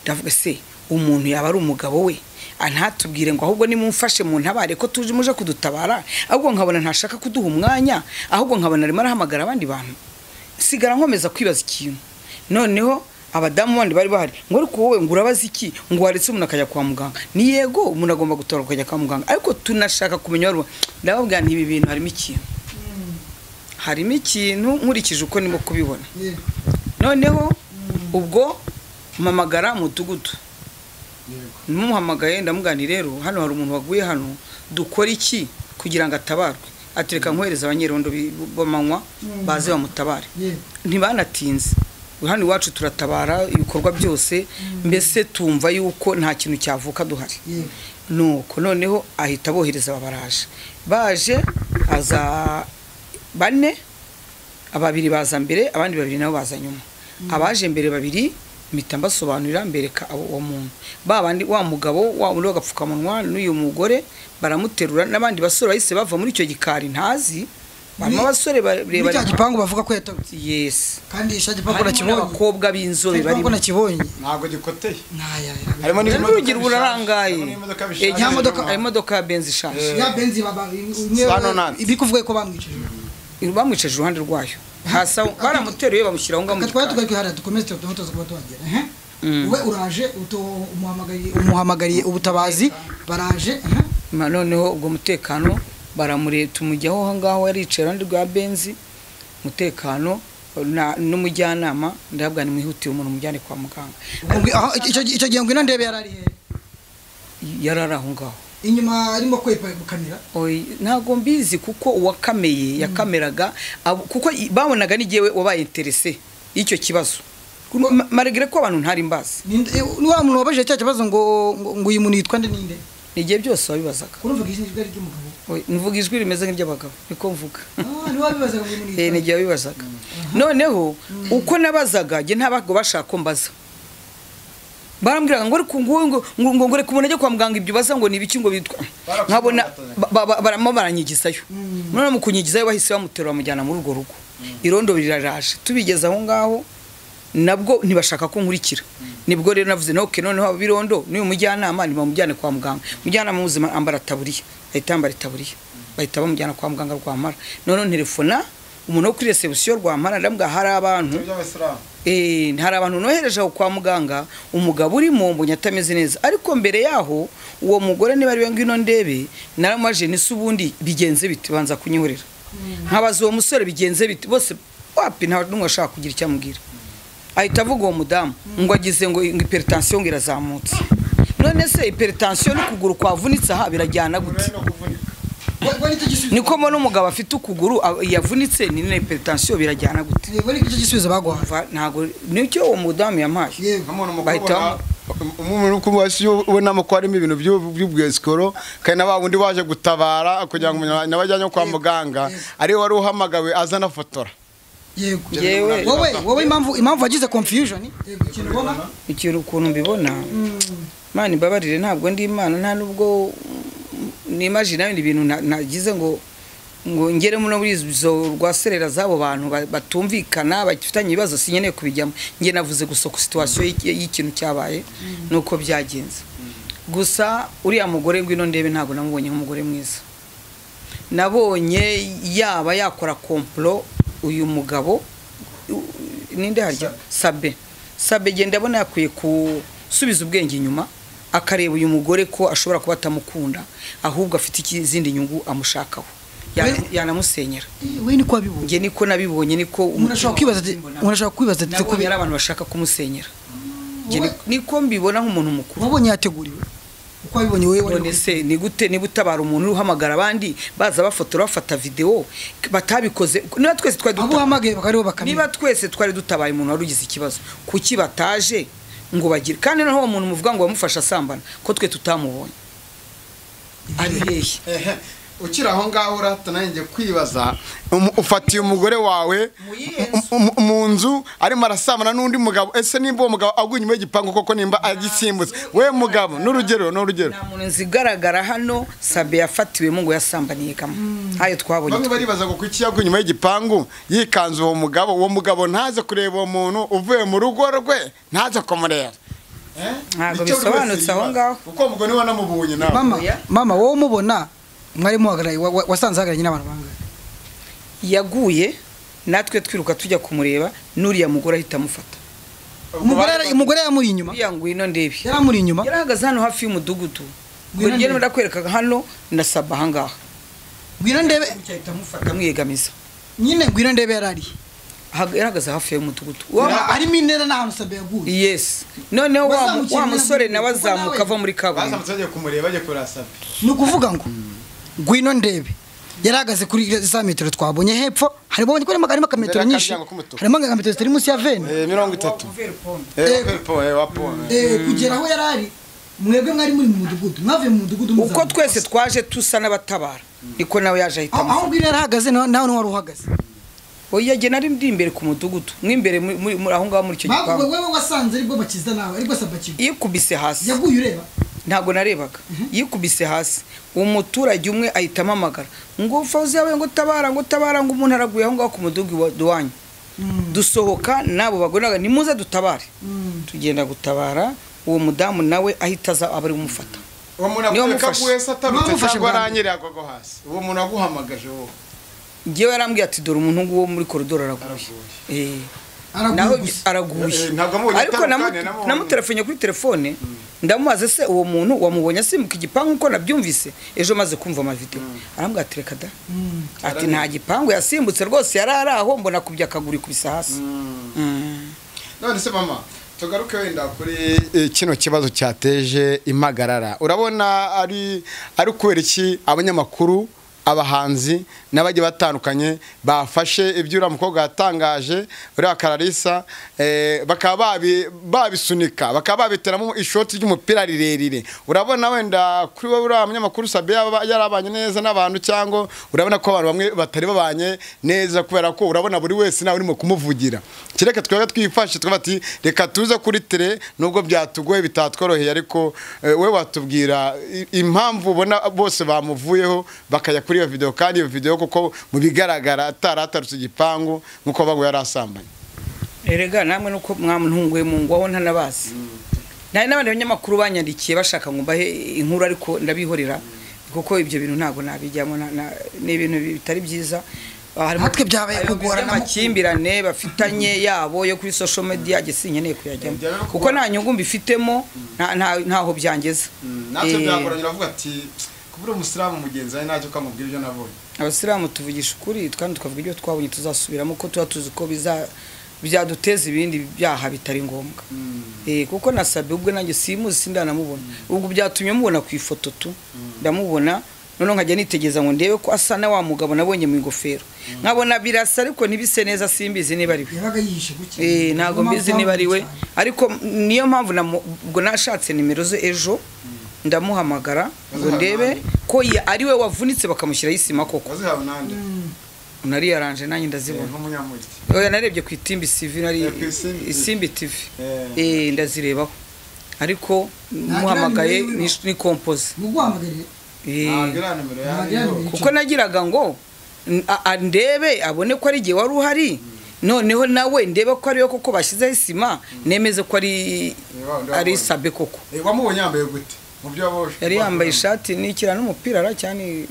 Ndavuga se umuntu yaba ari umugabo we ntatubwire ngo ahubwo nimumfashe mu ntabare ko tuje muje kudutabara, ahubwo nkabona ntashaka kuduha umwanya, ahubwo nkabona arimo arahamagara abandi bantu. Sigara nkomeza kwibaza ikintu. Noneho abadamu bandi bari bahari ngo ariko wowe ngo urabaza iki, ngo waretse umuntu akajya kwa muganga? Ni yego, umuntu agomba gutabara akajya kwa muganga, ariko tunashaka kumenya wari. Ndababwira nti ibi bintu harimo ikintu, harimo ikintu nkurikije uko ndimo kubibona. Noneho ubwo mpamagara mudugudu, numuhamagaye ndamugani rero hano hari umuntu waguye hano, dukora iki kugira ngo atabarwe? Atereka nkohereza abanyerondo b'amanywa baze bamutabare. Ntibanatinze, hano iwacu turatabara ibikorwa byose, mbese tumva yuko nta kintu cyavuka duhari. Nuko noneho ahita abohereza, babaraje baje aza bane, ababiri baza mbere, abandi babiri nabo baza nyuma. Abaje mbere babiri mpita mbasobanurira, mbereka uwo muntu, ba bandi wa mugabo wa wundi w'agapfukamunwa n'uyu mugore baramuterura, n'abandi basore bahise bava muri icyo gikari ntazi, barimo abasore Muri barebare. cya gipangu bavuga ko yatarutse. Yes. Kandi cya gipangu Harimo nakibonye. n'abakobwa b'inzobe Cya gipangu barimo. nakibonye. Ntabwo gikoteye. Naya. Harimo N'urugi rurarangaye. Harimo n'imodoka bishaje. Ya modoka- Hari imodoka ya benzi ishaje. Ya benzi baba imwe Sanonante. ibikuvuga ko bamwicije. Bamwicaje iruhande rwayo hasi aho, baramuteruye bamushyira aho ngaho mu Twari gikari. tugaruke hariya dukomeze tuza kuba tuhagera. Ehe. Wowe uraje umuhamagariye ubutabazi baraje. Ehe. Noneho ubwo mutekano baramure tumujyaho aho ngaho yaricaye iruhande rwa benzi, mutekano n'umujyanama ndabwa nimwihutire umuntu mujyane kwa muganga. Ubwo aho icyo gihe ngwino ndebe yari ari he? Yari ari aho ngaho Inyuma arimo kwepa kamera. Oyi, ntabwo mbizi kuko uwakameye yakameraga kuko babonaga n'igihe wabaye interese y'icyo kibazo, malgré ko abantu ntari mbazi. Ni wa muntu wabajije cya kibazo ngo uyu muntu yitwa nde ninde? Ni igihe byose wabibazaga. Urumva ijwi ry'umugabo. Oyi, mvuga ijwi rimeze nk'iry'abagabo niko mvuga. Ni wabibazaga ngo uyu muntu yitwa Ni igihe wabibazaga. Noneho uko nabazaga njye ntabwo bashaka ko mbaza, barambwiraga ngo ariko ngo ngo ngo reka umuntu ajye kwa muganga, ibyo baza ngo ni ibiki ngo bitwa, nkabona baramo baranyigizayo. None mu kunyigizayo bahise bamuterura bamujyana muri urwo rugo, irondo riraraje. Tubigeze aho ngaho nabwo ntibashaka ko nkurikira. Nibwo rero navuze no noneho abirondo n'uyu mujyanama nibamujyane kwa muganga. Mujyanama w'ubuzima ambara taburiya, ahita yambara itaburiya, bahita bamujyana kwa muganga Rwampara. Noneho ntelefona umuntu wo kuri reception Rwampara, ndamubwira hari abantu By'abasilamu. Hari abantu nohereje aho kwa muganga, umugabo urimo mbonye atameze neza, ariko mbere yaho uwo mugore niba ari we ngwino ndebe naramaje ni se ubundi bigenze bite, banza kunyihorera. Nkabaza uwo musore bigenze bite, bose wapi nta n'umwe ashaka kugira icyo amubwira. Ahita avuga uwo mudamu ngo agize ngo hypertension ngo irazamutse. None se hypertension n'ukuguru kwavunitse aha birajyana gute? No kuvunika. We nicyo gisubizo. Niko mbona umugabo afite ukuguru yavunitse ni na hypertension birajyana gute? We nicyo gisubizo baguhaye. Ntago nicyo uwo mudamu yampaye. Yego. Nk'umuntu mukuru Bahita umuntu mukuru wasi ubonamo ko harimo ibintu by'ubwesikoro, kandi na ba wundi waje gutabara kugira ngo umuntu nawe ajyanye kwa muganga ari wari uhamagawe azana fotora. Yego. Yewe. Wowe impamvu wagize confusion. Yego, ikintu ubona Ikintu ukuntu mbibona, Imana imbabarire ntabwo ndi Imana, nta nubwo nimagine ibindi bintu nagize ngo ngeremo no muri izo rwaserera z'abo bantu batumvikana bafitanye ibibazo, sinkeneye kubijyamo. Njye navuze gusa ku situation y'ikintu cyabaye nuko byagenze. Gusa uriya mugore ngwino ndebe ntabwo namubonye nk'umugore mwiza. Nabonye yaba yakora complot uyu mugabo ninde harya Sabe. Sabe genda abona yakwiye gusubiza ubwenge inyuma, akareba uyu mugore ko ashobora kuba atamukunda, ahubwo afite izindi nyungu amushakaho. Yanamusenyera. We niko wabibonye. Njye niko nabibonye, niko Umuntu ashobora kwibaza ati umuntu ashobora kwibaza ati nabonye ari abantu bashaka kumusenyera. Njye niko mbibona nk'umuntu mukuru. Wabonye yateguriwe. Uko wabibonye wewe wari None se ni gute niba utabara umuntu uhamagara abandi baza bafotora bafata video batabikoze? Niba twese twari abo uhamagaye bakariho bakamenya. Niba twese twari dutabaye umuntu wari ugize ikibazo, kuki bataje ngo bagire? Kandi noneho uwo muntu muvuga ngo wamufasha asambana, ko twe tutamubonye ari hehe? Ukiri aho ngaho urata nanjye kwibaza, ufatiye umugore wawe mu nzu arimo arasambana n'undi mugabo, ese nimba uwo mugabo aguye inyuma y'igipangu koko nimba agisimbutse we mugabo, n'urugero nta muntu nzigaragara hano Sabe yafatiwemo ngo yasambaniye kamwe hayo twabonye. Bamwe baribaza ngo kuki yaguye inyuma y'igipangu yikanze uwo mugabo, uwo mugabo ntaze kureba uwo muntu uvuye mu rugo rwe, ntaze kumureba. Ntabwo bisobanutse aho ngaho kuko ubwo niwe namubonye nawe. Mama wowe umubona mwari muhagarariye, wasanze ahagararanye n'abantu bangahe? Yaguye natwe twiruka tujya kumureba, n'uriya mugore ahita amufata. Umugore yamuri inyuma? Uriya ngwino ndebe. Yaramuri inyuma? Yarahagaze hano hafi y'umudugudu. Ngwino ndakwereka hano na Saba aha ngaha. Ngwino ndebe. Ahita amufata amwiyegamiza. Nyine ngwino ndebe yarari. Yarahagaze hafi y'umudugudu. Harimo intera n'ahantu Sabe yaguye. Yes. Noneho wa musore nawe azamuka ava muri kaburimbo. Bazamutse bagiye kumureba bagiye kureba Sabe. Ni ukuvuga ngo ngwino ndebe yarahagaze kuri za metero twabonye hepfo, harimo akametero nyinshi, harimo akametero zitari munsi ya 20 30 kugera aho yarari. Mwebwe mwari muri mu mudugudu, mwavuye mu mudugudu uko twese twaje tusa n'abatabara, niko nawe yaje ahita aho ngwino yarahagaze nawe wari uhagaze. Oya jye nari ndi imbere ku mudugudu, mwimbere muri aho ngaho muri icyo gipangu. Wewe wasanze aribwo bakiza nawe, aribwo Sabe akigwa. Yikubise hasi. Yaguye ureba? Ntabwo narebaga. Yikubise hasi, umuturage umwe ahita amamagara ngo Fauzi yawe ngo tabara, ngo tabara, ngo umuntu araguye aho ngaho ku mudugudu wanyu. Dusohoka nabo bagonaga nimuze dutabare. Tugenda gutabara, uwo mudamu nawe ahita aza aba ari umufata. Uwo muntu aguye satarutse cyangwa aranyereye agwa hasi. Uwo muntu aguhamagaje wowe? Ngewe yarambwiye ati dore umuntu nguwo muri koridoro araguye. Naho araguye. Ariko namutelefone kuri telefone ndamubaza se uwo muntu wamubonye asimbuka igipangu uko nabyumvise ejo maze kumva amavideo. Arambwira ati reka da. Ati nta gipangu yasimbutse rwose yarari aho mbona kubya akaguru ikubise hasi. None se mama tugaruke wenda kuri kino kibazo cyateje impagarara. Urabona ari kubera iki abanyamakuru, abahanzi n'abajye batandukanye bafashe ibyo uriya mukobwa yatangaje uriya Kararisa, bakaba babisunika bakaba babiteramo ishoti ry'umupira rirerire. Urabona wenda kuri wowe uriya munyamakuru Sabe yarabanye neza n'abantu, cyangwa urabona ko abantu bamwe batari babanye neza kubera ko urabona buri wese nawe urimo kumuvugira. Kireka twebwe twifashe twabati reka tuze kuri tele nubwo byatugoye bitatworoheye, ariko we watubwira impamvu ubona bose bamuvuyeho bakajya kuri iyo video, kandi iyo video kuko mu bigaragara ataratarutse igipangu nkuko bago yarasambanye. Erega namwe nuko mwamuntunguye mu ngwaho ntanabazi. Nari n'abandi banyamakuru banyandikiye bashaka ngo mbahe inkuru ariko ndabihorera kuko ibyo bintu ntago nabijyamo, ni ibintu bitari byiza. Harimo byabaye kugorana amakimbirane bafitanye yabo yo kuri social media gisinkeneye kuyajyamo kuko nta nyungu mbifitemo, ntaho byangeza. Natwe byagoranye uravuga ati kubura umusilamu mugenzi wawe ntacyo kamubwira ibyo nabonye. Abasilamu tuvugisha ukuri kandi tukavuga ibyo twabonye tuzasubiramo ko tuba tuzi ko byaduteza ibindi byaha bitari ngombwa. Kuko na Sabe ubwe nanjye simuzi sindanamubona. Ubwo byatumye mubona ku ifoto tu ndamubona, noneho nkajya nitegeza ngo ndebe ko asa na wa mugabo nabonye mu ingofero. Nkabona birasa ariko ntibise neza, simbizi niba ari we. Yabaga yihishe guke. Ntago mbizi niba ari we, ariko niyo mpamvu ubwo nashatse nimero ze ejo ndamuhamagara ngo ndebe ko ari we wavunitse bakamushyiraho isima koko. Nari yaranje nanjye ndazibona. Oya narebye ku Itimbi CV, nari Isimbi TV. Ndazirebaho. Ariko muhamagaye ni compose. Muguhamagariye? Kuko nagiraga ngo ndebe abone ko ari gihe wari uhari, noneho nawe ndebe ko ari yo koko bashyizeho isima, nemeze ko ari Sabe koko. Wamubonye yambaye gute? Yari yambaye ishati n'ikira n'umupira ra cyane.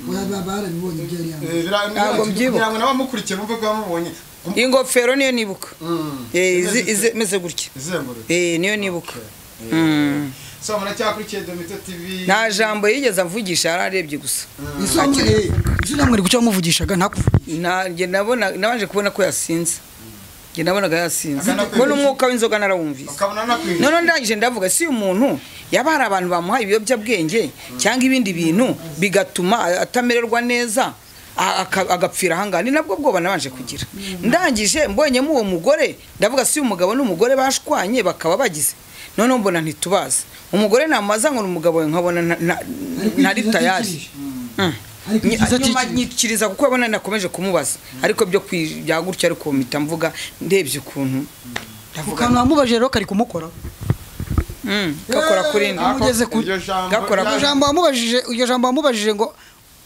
Barabibonye ibyo yari yambaye. Ntabwo mbyibuka. N'abamukurikiye bumve ko bamubonye. Ingofero niyo nibuka. Imeze gutya. Niyo nibuka. So muracyakurikiye Domito TV. Nta jambo yigeze amvugisha, yararebye gusa. Ese namwe gucyo muvugishaga ntakuvugisha. Njye nabona nabanje kubona ko yasinze. Njye nabonaga yasinze. Ko n'umwuka w'inzoga narawumvise. None ndangije ndavuga si umuntu yaba hari abantu bamuha ibiyobyabwenge cyangwa ibindi bintu bigatuma atamererwa neza agapfira ahangana. Ni nabwo bwoba nabanje kugira. Ndangije mbonyemo uwo mugore ndavuga si umugabo n'umugore bashwanye bakaba bagize. None mbona ntitubaza. Umugore namaza ngo umugabo we nkabona ntari tayari. Nyuma nyikiriza kuko abona nakomeje kumubaza ariko byo bya gutya ariko mpita mvuga ndebye ukuntu ndavuga namubajije rero kari kumukora gakora kuri nde mugeze ku gakora ku jambo wamubajije iryo jambo wamubajije ngo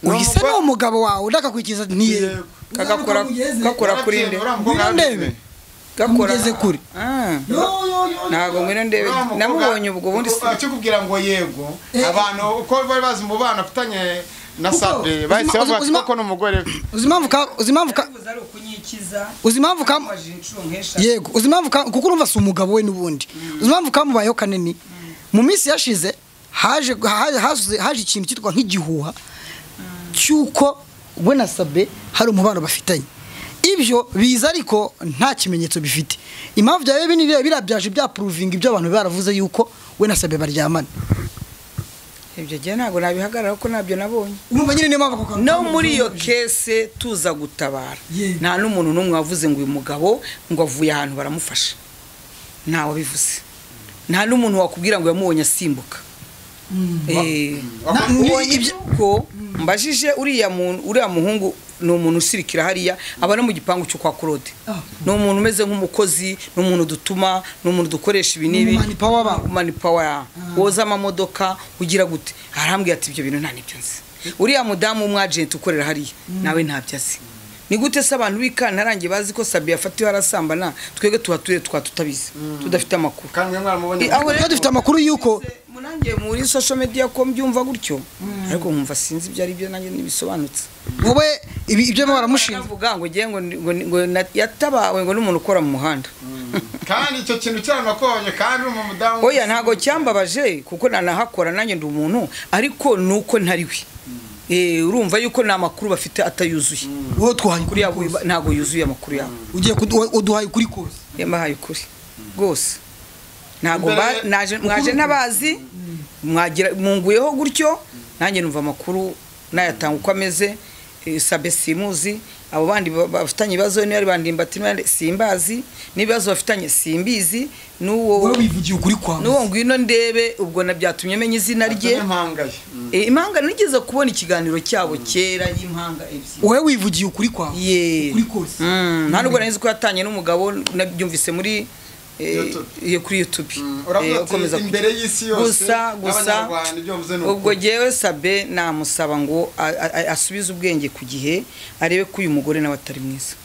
uhise no umugabo wawe ndakakwikiza ntiye gakora gakora kuri nde ndebe gakora mugeze kuri ntago ngwino ndebe namubonye ubwo bundi akikubwira ngo yego abantu uko bari bazi umubano afitanye na Sabe bahise bavuga ko n'umugore uzi impamvu yego uzi impamvu kuko urumva si umugabo we n'ubundi uzi impamvu kamubayeho kanini mu minsi yashize haje ikintu cyitwa nk'igihuha cy'uko we na Sabe hari umubano bafitanye ibyo biza ariko nta kimenyetso bifite impamvu byawe binini birabyaje byapuruvinga ibyo abantu baravuze yuko we na Sabe baryamana ibyo gihe ntabwo nabihagarara kuko ntabyo nabonye urumva nyine niyo mpamvu no muri iyo kese tuza gutabara nta n'umuntu n'umwe wavuze ngo uyu mugabo ngo avuye ahantu baramufasha ntawe wabivuze nta n'umuntu wakubwira ngo yamubonye asimbuka ko mbajije uriya muhungu ni umuntu usirikira hariya aba no mu gipangu cyo kwa Claude ni umuntu umeze nk'umukozi ni umuntu dutuma ni umuntu dukoresha ibi n'ibi mani power woza amamodoka ugira gute arambwira ati ibyo bintu nta nibyo nzi uriya mudamu w'umwagenti ukorera hariya nawe ntabyo azi ni gute se abantu b'ikantarange bazi ko Sabi yafatiwe arasambana twebwe tuhaturiye twa tutabizi tudafite amakuru aho rero dufite amakuru yuko munange muri social media ko mbyumva gutyo ariko nkumva sinzi ibyo ari byo nanjye ntibisobanutse wowe ibyo baramushinja avuga ngo ngiye ngo yatabawe ngo n'umuntu ukora mu muhanda kandi icyo kintu cyaranakubonye kandi uri umudamu oya ntago cyambabaje kuko nanahakora nanjye ndi umuntu ariko nuko ntari we urumva yuko nta makuru bafite atayuzuye wowe twahaye kuri yabo ntago yuzuye amakuru yabo ugiye uduhaye ukuri kose yambahaye ukuri rwose ntago mwaje n'abazi mwagira munguyeho gutyo nanjye numva amakuru nayatanga uko ameze Sabe simuzi abo bandi bafitanye ibibazo niba ari bandimbati simbazi n'ibibazo bafitanye simbizi n'uwo wivugiye ukuri kwawe n'uwo ngwino ndebe ubwo nabyatumye menya izina rye impanga nigeze kubona ikiganiro cyabo kera y'impanga ebyiri wowe wivugiye ukuri kwawe ukuri kose nta nubwo nari nzi ko yatanye n'umugabo nabyumvise muri kuri YouTube ukomeza imbere y'isi yose gusa ubwo jyewe Sabe namusaba ngo asubize ubwenge ku gihe arebe ko uyu mugore nawe atari mwiza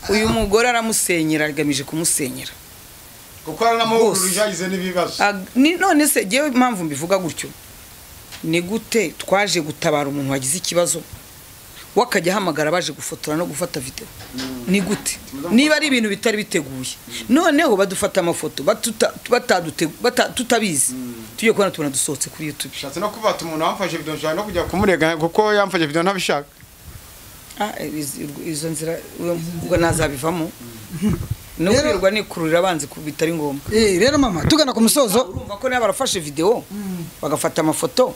uyu mugore aramusenyera agamije kumusenyera kuko aranamuguruje yagize n'ibibazo none se jyewe impamvu mbivuga gutyo ni gute twaje gutabara umuntu wagize ikibazo wakajya ahamagara baje gufotora no gufata video ni gute niba ari ibintu bitari biteguye noneho badufata amafoto tutabizi tugiye kubona tubona dusohotse kuri YouTube shatse no kubata umuntu wamfashe video nshaka no kujya kumurega kuko yamfashe video ntabishaka izo nzira ubwo nazabivamo no kwirwa nikururira abanzi bitari ngombwa rero mama tugana ku musozo urumva ko niba barafashe video bagafata amafoto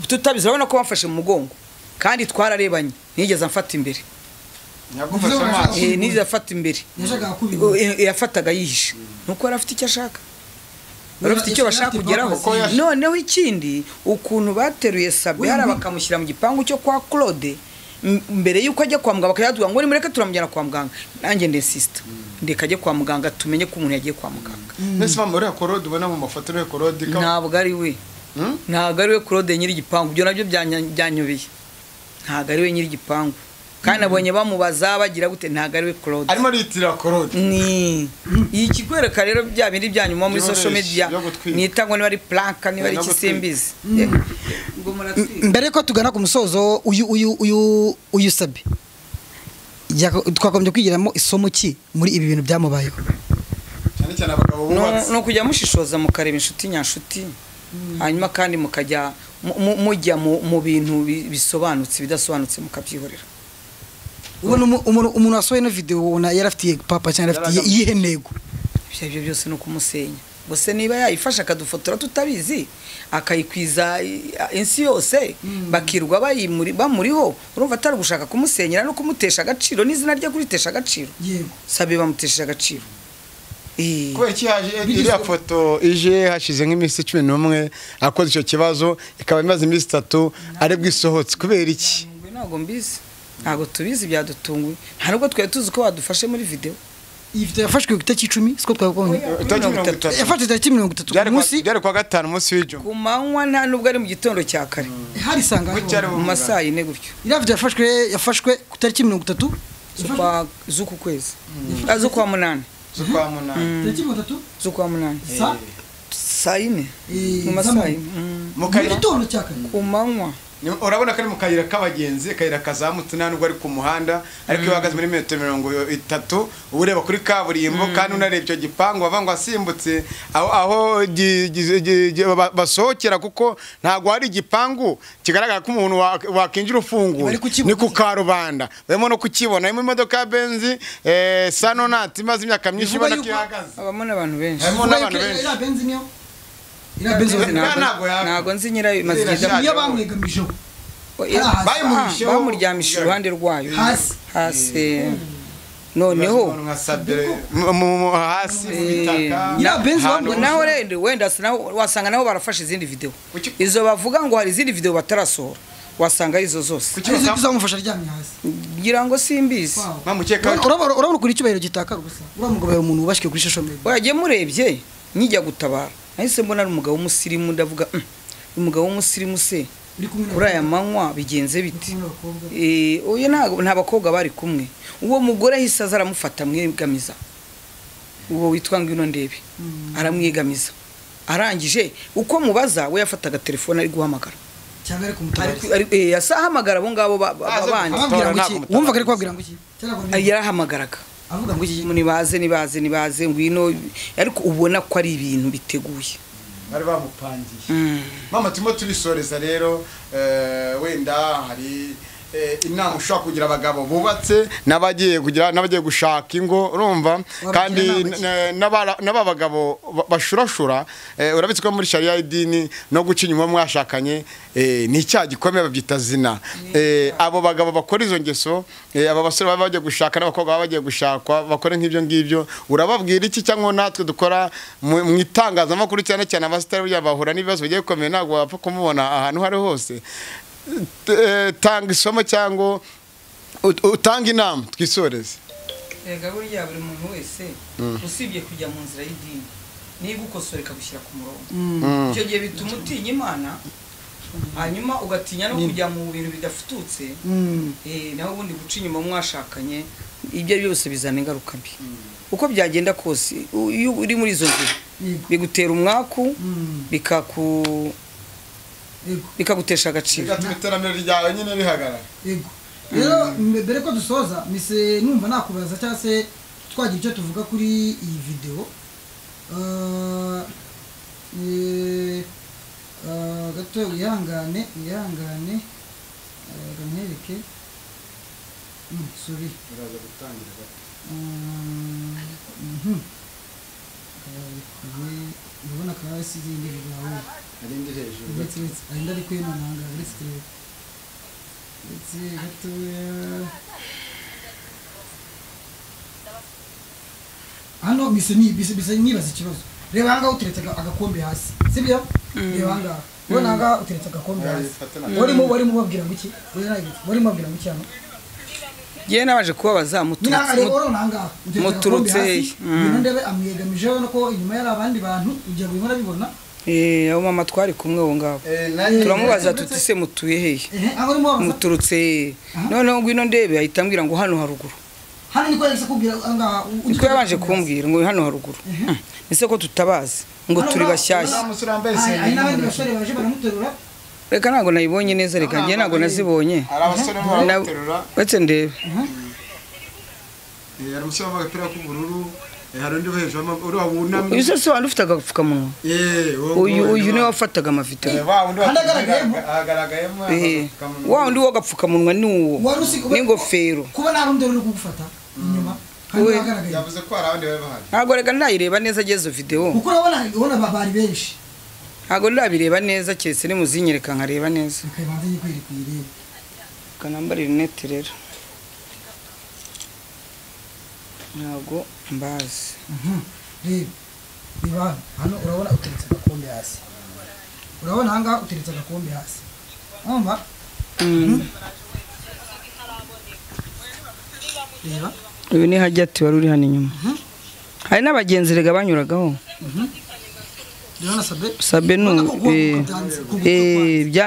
tutabizi urabona ko bafashe mu mugongo kandi twararebanye nigeze amfata imbere nigeze afata imbere yafataga yihishe nuko yari afite icyo ashaka yari afite icyo bashaka kugeraho noneho ikindi ukuntu bateruye Sabe hariya bakamushyira mu gipangu cyo kwa Claude mbere y'uko ajya kwa muganga bakayatubwira ngo nimureke turamujyana kwa muganga nanjye ndesisita ndeka ajye kwa muganga tumenye ko umuntu yagiye kwa muganga mbese mama uriya Claude ubona mu mafoto uriya Claude ntabwo ari we ntabwo ari we Claude nyiri igipangu ibyo nabyo byanyobeye ntabwo ari we nyiri igipangu kandi nabonye bamubaza bagira gute ntabwo ari we Claude arimo ariyitirira Claude ni iyi kikwereka rero bya bindi bya nyuma muri social media nita ngo niba ari planka niba ari ikisimbizi mbere ko tugana ku musozo uyu uyu uyu uyu Sabe twagombye kwigiramo isomo ki muri ibi bintu byamubayeho cyane cyane abagabo bubatse ni ukujya mushishoza mukareba inshuti nyanshuti hanyuma kandi mukajya mujya mu bintu bisobanutse bidasobanutse mukabyihorera ubona umuntu wasohoye ino video ubona yarafitiye papa cyangwa yarafitiye iyihe ntego ibyo aribyo byose ni ukumusenya gusa niba yayifashe akadufotora tutabizi akayikwiza insi yose bakirwa bamuriho urumva atari gushaka kumusenyera no kumutesha agaciro n'izina rye kuritesha agaciro yego Sabe bamutesheje agaciro Kubera iki haje iriya foto ije hashize nk'iminsi 11 akoze icyo kibazo, ikaba imaze iminsi 3 aribwo isohotse, kubera iki? Ntabwo mbizi, ntabwo tubizi, byadutunguye. Nta nubwo twari tuzi ko badufashe muri video. Iyi video yafashwe ku itariki 10 siko twabonye. Yafashwe itariki 30 munsi, byari kwa gatanu munsi w'ijuma ku manywa, nta nubwo ari mu gitondo cya kare, hari sanga mu masaha 4 gutyo. Iriya video yafashwe ku itariki 30 z'uku kwezi, z'ukwa munani, z'ukwa munani, tariki 30 z'ukwa munani, saa 4 mu masaha 4 mu gitondo cya kare ku manywa. Urabona ko ari mu kayira k'abagenzi, akayira kazamutse, nta nubwo ari ku muhanda, ariko iyo uhagaze muri metero 30 ureba kuri kaburimbo, kandi unareba icyo gipangu bava ngo asimbutse aho basohokera, kuko ntabwo hari igipangu kigaragara ko umuntu wakinjira ufunguye, ni ku karubanda barimo no kukibona. Harimo imodoka ya benzi sanonati imaze imyaka myinshi ubona ko ihagaze, habamo n'abantu benshi. Harimo n'abantu benshi. Ntabwo nzi nyirayo, imaze igihe niyo bamwegamijeho, bamuryamishije iruhande rwayo hasi, noneho hasi mu bitaka. Naho rero wenda wasanga nabo barafashe izindi video, izo bavuga ngo hari izindi video batarasohora, wasanga arizo zose. Zamufasha aryamye hasi, ngira ngo simbizi. Urabona kuri icyubahiro gitakara gusa, uriya mugabo yari umuntu wubashywe kuri social media. Oya, murebye nkijya gutabara nahise mbona ari umugabo w'umusirimu, ndavuga umugabo w'umusirimu se kuri aya manywa bigenze bite? Oya, nta bakobwa bari kumwe. Uwo mugore ahise aza aramufata amwegamiza, uwo witwa Ngwino Ndebe aramwegamiza, arangije uko mubaza we yafataga telefone ari guhamagara cyangwa ari kumutabariza, ahamagara abo ngabo bandi. Wumvaga ari kubabwira ngo iki? Yarahamagaraga avuga ngo iki? Nibaze nibaze nibaze ngwino, ariko ubona ko ari ibintu biteguye bari bamupangiye. Mama, turimo turisoreza rero, wenda hari inama ushobora kugira abagabo bubatse n'abagiye kugira n'abagiye gushaka ingo, urumva, kandi n'aba bagabo bashurashura, urabitse ko muri sharia y'idini no guca inyuma mwashakanye ni icyaha gikomeye, babyita zina. Abo bagabo bakora izo ngeso, aba basore baba bagiye gushaka n'abakobwa baba bagiye gushakwa bakore nk'ibyo ngibyo, urababwira iki? Cyangwa natwe dukora mu itangazamakuru cyane cyane abasitari burya bahura n'ibibazo bigiye bikomeye, ntabwo wapfa kumubona ahantu aho ari hose. Tanga isomo cyangwa utanga inama twisoreze. Erega burya buri muntu wese usibye kujya mu nzira y'idini niba ukosora ikagushyira ku murongo, icyo gihe bituma utinya Imana, hanyuma ugatinya no kujya mu bintu bidafututse. Naho ubundi guca inyuma mwashakanye ibyo byose bizana ingaruka mbi. Uko byagenda kose iyo uri muri izo nzira bigutera umwaku, bikagutesha agaciro, bigatuma iterambere ryawe nyine rihagarara. Yego. Rero mbere ko dusoza, mise numva nakubaza cyangwa se twagira icyo tuvuga kuri iyi video. Gato wihangane nkwereke. Sorry, uraza gutangira gato. Urabona ko hasi izindi video arindi hejuru ndetse arinda ari kwinonanga uretse gato. Hano mise nibaza ikibazo. Reba hanga uteretse agakombe hasi, sibyo? Reba hanga ubona hanga uteretse agakombe hasi, warimo ubabwira ngo iki? Warimo ubabwira ngo iki hano? Ye nabaje kubabaza muturutse ndebe amwegamijeho ko inyuma yari abandi bantu ujya bibona bibona. Abo mama twari kumwe bo ngabo turamubaza tuti se mutuye hehe, muturutse? Noneho ngwino ndebe ahita ambwira ngo hano haruguru. Hano niko yahise kubwira ngaha, niko yabanje kumbwira ngo hano haruguru. Ese ko tutabazi ngo turi bashyashya. Hari n'abandi basore baje baramuterura. Reka ntabwo nayibonye neza, reka njye ntabwo nazibonye. Hari abasore baramuterura. Uretse ndebe. Hari umusore wambaye agapira k'ubururu, hari undi hejuru uri wunamye. Uyu se wandi ufite agapfukamunwa? Uyu niwe wafataga amavideo. Agaragayemo. Wa wundi w'agapfukamunwa ni uwo n'ingofero. Kuba nta rundi ruri kugufata inyuma. Yavuze ko hari abandi bari bahari. Ntabwo reka ndayireba neza ageze video. Kuko urabona bari benshi. Ntabwo ndabireba neza keretse nimuzinyereka nkareba neza. Ukabanza nyikwereka uyirebe. Kanambara rinete rero. Ntabwo mbazi. Reba hano urabona uteretse agakombe hasi. Urabona hanga uteretse agakombe hasi. Urumva? Reba. Uyu ni Hajyati wari uri hano inyuma. Hari n'abagenzi rega banyuragaho. Reba Sabe. Sabe nu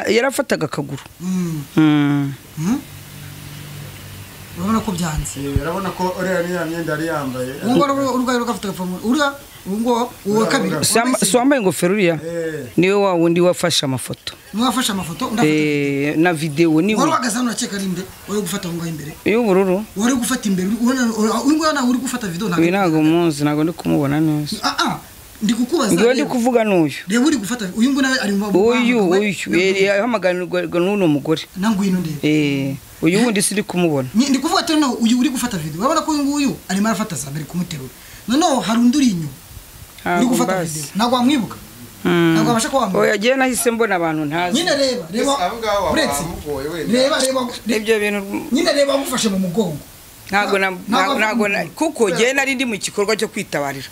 yarafataga akaguru. Urabona ko byanze. Urabona ko uriya niya myenda yari yambaye. Urwaye rugafata agapfukamunwa. Uriya ngo uwa kabiri. Si wambaye ingofero uriya? Niwe wa wundi wafashe amafoto. Niwe wafashe amafoto ndafata. Na video niwe. Wari uhagaze hano urakeka ninde? Wari gufata aho ngaho imbere. Y'ubururu. Wari gufata imbere. Uyu nguyu nawe uri gufata video ntabwo. Uyu ntabwo muzi, ntabwo ndi kumubona neza. Ndi kukubaza. Ngiye ndi kuvuga n'uyu. Reba uri gufata uyu nguyu nawe ari mu uyu yahamaganirwa n'uno mugore. Nangwino ndebe. Uyu wundi siri kumubona. Ndi kuvuga ati no uyu uri gufata video. Urabona ko uyu nguyu arimo arafata Sabe kumuterura. Noneho hari undi uri inyuma. Uri gufata video. Ntabwo wamwibuka. Ntabwo abasha ko wamwibuka. Oya giye nahise mbona abantu ntazi. Nyine reba uretse. Reba ibyo bintu nyine reba amufashe mu mugongo. Ntabwo kuko giye nari ndi mu gikorwa cyo kwitabarira.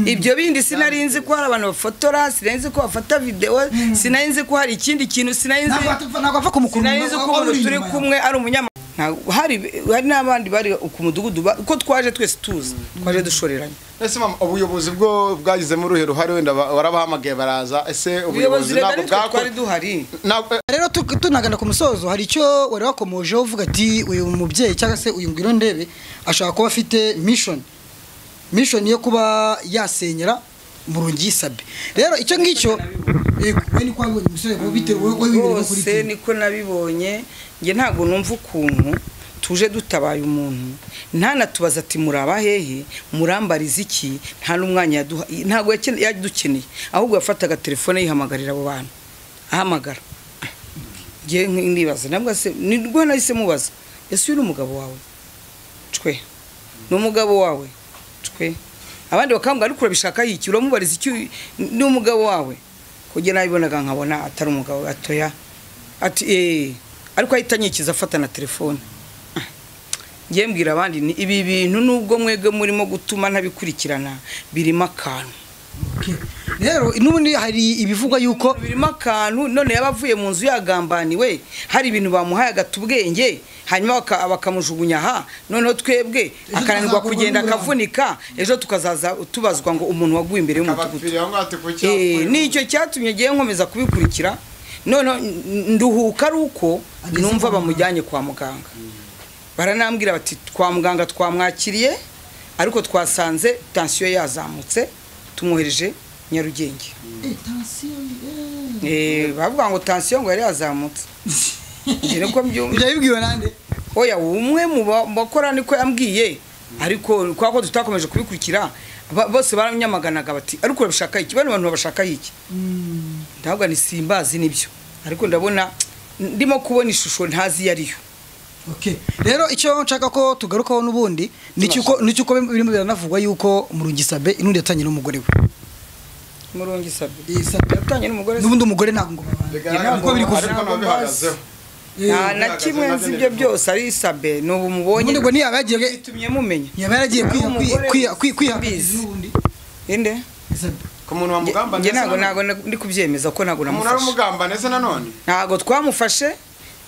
Ibyo bindi sinari nzi ko hari abantu bafotora, sinari nzi ko bafata video, sinari nzi ko hari ikindi kintu, sinari nzi. Ntabwo ava kumukuru. Sinari nzi ko umuntu turi kumwe ari umunyama. Hari n'abandi bari ku mudugudu uko twaje twese tuzi twaje dushoreranye. Ese mama ubuyobozi bwo bwagizemo uruhe ruhare wenda warabahamagaye baraza, ese ubuyobozi ntabwo bwari duhari? Rero tunagana ku musozo, hari icyo wari wakomoje uvuga ati uyu mubyeyi cyangwa se uyu ngwino ndebe ashaka kuba afite mission yo kuba yasenyera Murungi Sabe. Rero icyo ngicyo we ni kwabonye umusore ko bitewe wowe kuri se niko nabibonye. Nge ntabwo numva ukuntu tuje dutabaye umuntu ntanatubaza ati muraba hehe, murambariza iki, nta n'umwanya yaduha, ntabwo yadukeneye, ahubwo yafataga telefone yihamagarira abo bantu ahamagara. Nge nibaza nabwo se nirwo nahise mubaza, ese uyu ni umugabo wawe? Cwe ni umugabo wawe? Cwe. Abandi bakambwa ariko urabishaka iki, uramubariza iki, ni umugabo wawe? Kujye nabibonaga nkabona atari umugabo atoya ati ariko ahita anyikiza afata na telefone. Ngiye mbwira abandi ni ibi bintu nubwo mwege murimo gutuma ntabikurikirana birimo akantu. Rero n'ubundi hari ibivugwa yuko birimo akantu, none yabavuye mu nzu yagambaniwe, hari ibintu bamuhaye agatubwenge hanyuma bakamujugunya aha, noneho twebwe akananirwa kugenda akavunika, ejo tukazaza tubazwa ngo umuntu waguye imbere y'umudugudu. Nicyo cyatumye ngiye nkomeza kubikurikira. None nduhuka ari uko numva bamujyanye kwa muganga. Baranambwira bati kwa muganga twamwakiriye ariko twasanze tension yazamutse, tumwohereje Nyarugenge. Bavuga ngo tension ngo yari yazamutse. Nje niko mbyumva. Yabibwiwe nande? Oya umwe mu bakora niko yambwiye, ariko kwa ko tutakomeje kubikurikira bose baranyamaganaga bati ariko urabishaka iki, bano bantu babashaka iki? Ndavuga ni simbazi nibyo, ariko ndabona ndimo kubona ishusho ntazi yariyo. Okay. Rero icyo nshaka ko tugarukaho n'ubundi ni cyuko birimo biranavugwa yuko Murungi Sabe inundi yatanye n'umugore we. Murungi Sabe yatanye n'umugore n'ubundi umugore ntabwo ngo babana. Niko biri kuvugwa. Nta na kimwe nzi ibyo byose ari Sabe n'ubu mubonye. Ubundi ngo ntiyaba yagiye bitumye mumenya. Ntiyaba yaragiye kwiha n'ubundi. Inde? Ku muntu wamugamba neza. Ntabwo ndi kubyemeza ko ntabwo namufashe. Umuntu aramugamba neza nanone. Ntabwo twamufashe.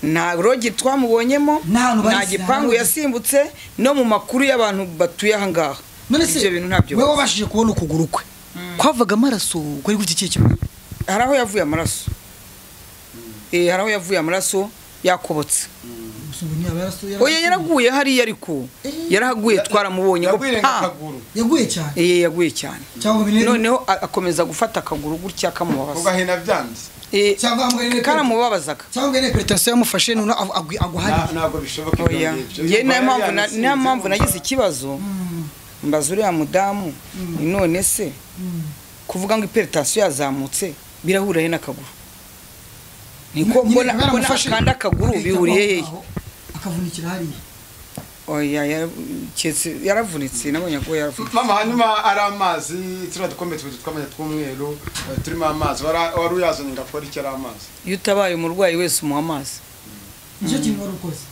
Nta rogi twamubonyemo, nta gipangu yasimbutse, no mu makuru y'abantu batuye aha ngaha. Ibyo bintu ntabyo. Wewe wabashije kubona ukuguru kwe kwavaga amaraso, kwari gufite ikihe kibazo? Hari aho yavuye amaraso. Hari aho yavuye amaraso yakobotse. Oya yaraguye hariya, ariko yarahaguye twaramubonye ngo yaguye cyane. Yaguye cyane. Noneho akomeza gufata akaguru gutya kamubabaza. Ugahina byanze. Karamubabazaga. Cyangwa ne pretension yamufashe none agwa. Ntabwo bishoboka ibyo ngibyo. Ye niyo mpamvu nagize ikibazo mbaza uriya mudamu, none se kuvuga ngo hypertension yazamutse birahura he n'akaguru? Niko mbona akanda akaguru bihuriye hehe? Akavunikira hariya. Oya yaravunitse, nabonye ko yaravunitse. Mama hanyuma ari amazi turiya dukombe tubiri tw'amanya tw'umweru turimo amazi, wari uyazanye ngakora icyo ari amazi? Iyo utabaye umurwayi wese umuha amazi. Nicyo kintu wari ukoze?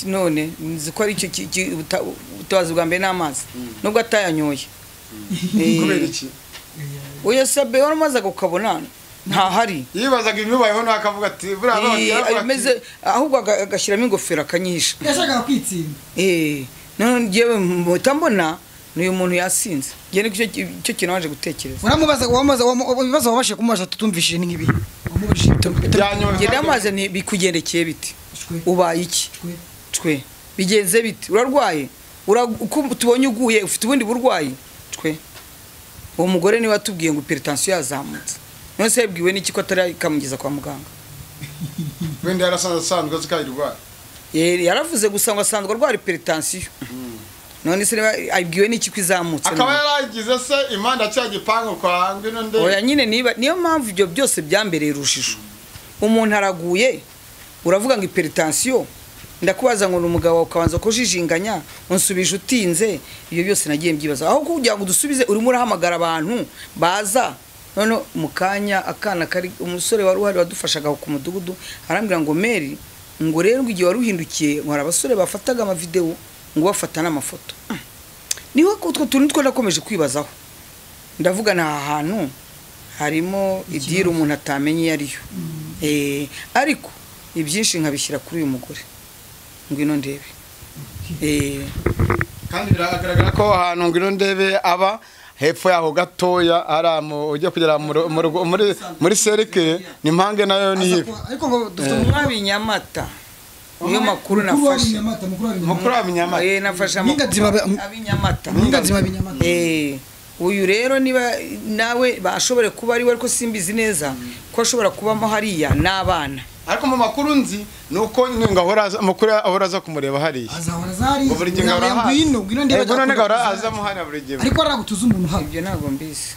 None nzi ko ari icyo ubutabazi bwa mbere n'amazi, nubwo atayanyoye. Kubera iki? Oya Sabe waramazaga ukabona ntahari. Yibazaga ibibayeho nakavuga ati buriya ameze ahubwo agashyiramo ingofero akanyihisha. Yashakaga kwitsinda. None ngewe mpita mbona n'uyu muntu yasinze. Ngewe nicyo cyo kintu waje gutekereza. Uramubaza wamaza ibibazo wabashije kumubaza tutumvishije ni nkibi. Wamubajije ngewe namaze nti bikugendekeye biti. Ubaye iki? Cwe. Bigenze biti? Urarwaye? Uko tubonye uguye ufite ubundi burwayi? Cwe. Uwo mugore niwe watubwiye ngo hypertension yazamutse. None se yabwiwe n'iki ko atari kamugeza kwa muganga? Wenda yarasanzwe azikayirwara. Yaravuze gusa ngo asanzwe arwara hypertension. None se abwiwe n'iki kwizamutse? Akaba yaragize se imanda cya gipangu kwa ngwino nde. Oya nyine niba niyo mpamvu ibyo byose byambereye urujijo. Umuntu araguye uravuga ngo hypertension, ndakubaza ngo umugabo ukabanza kujijinganya unsubije utinze, ibyo byose nagiye mbyibaza. Aho kugira ngo dusubize urimo urahamagara abantu baza. None mukanya akana kari umusore wari uhari wadufashaga ku mudugudu arambwira ngo Mary ngo rero ngo igihe waruhindukiye ngo abasore bafataga ama video ngo bafata n'amafoto. Niho utwo tuntu two nakomeje kwibazaho. Ndavuga na ahantu harimo idira umuntu atamenye yariyo. Ariko ibyinshi nkabishyira kuri uyu mugore. Ngwino ndebe. Kandi biragaragara ko ahantu ngwino ndebe aba hepfo yaho gatoya aramo ujya kugera muri serikire ni mpange nayo ni hivi. Ariko ngo dufite umwabi Nyamata. Niyo makuru nafashe. Mukuru wa Nyamata. Nafashe abinyamata. Abinyamata. Uyu rero niba nawe bashobore kuba ari we ariko simbizi neza ko ashobora kubamo hariya n'abana. Ariko mu makuru nzi nuko ngahora mukuru ahora aza kumureba hariya. Azahora zari. Ngwino ndebe. Ngwino aza muhana buri gihe. Ariko aragutuza umuntu haba. Ibyo ntago mbizi.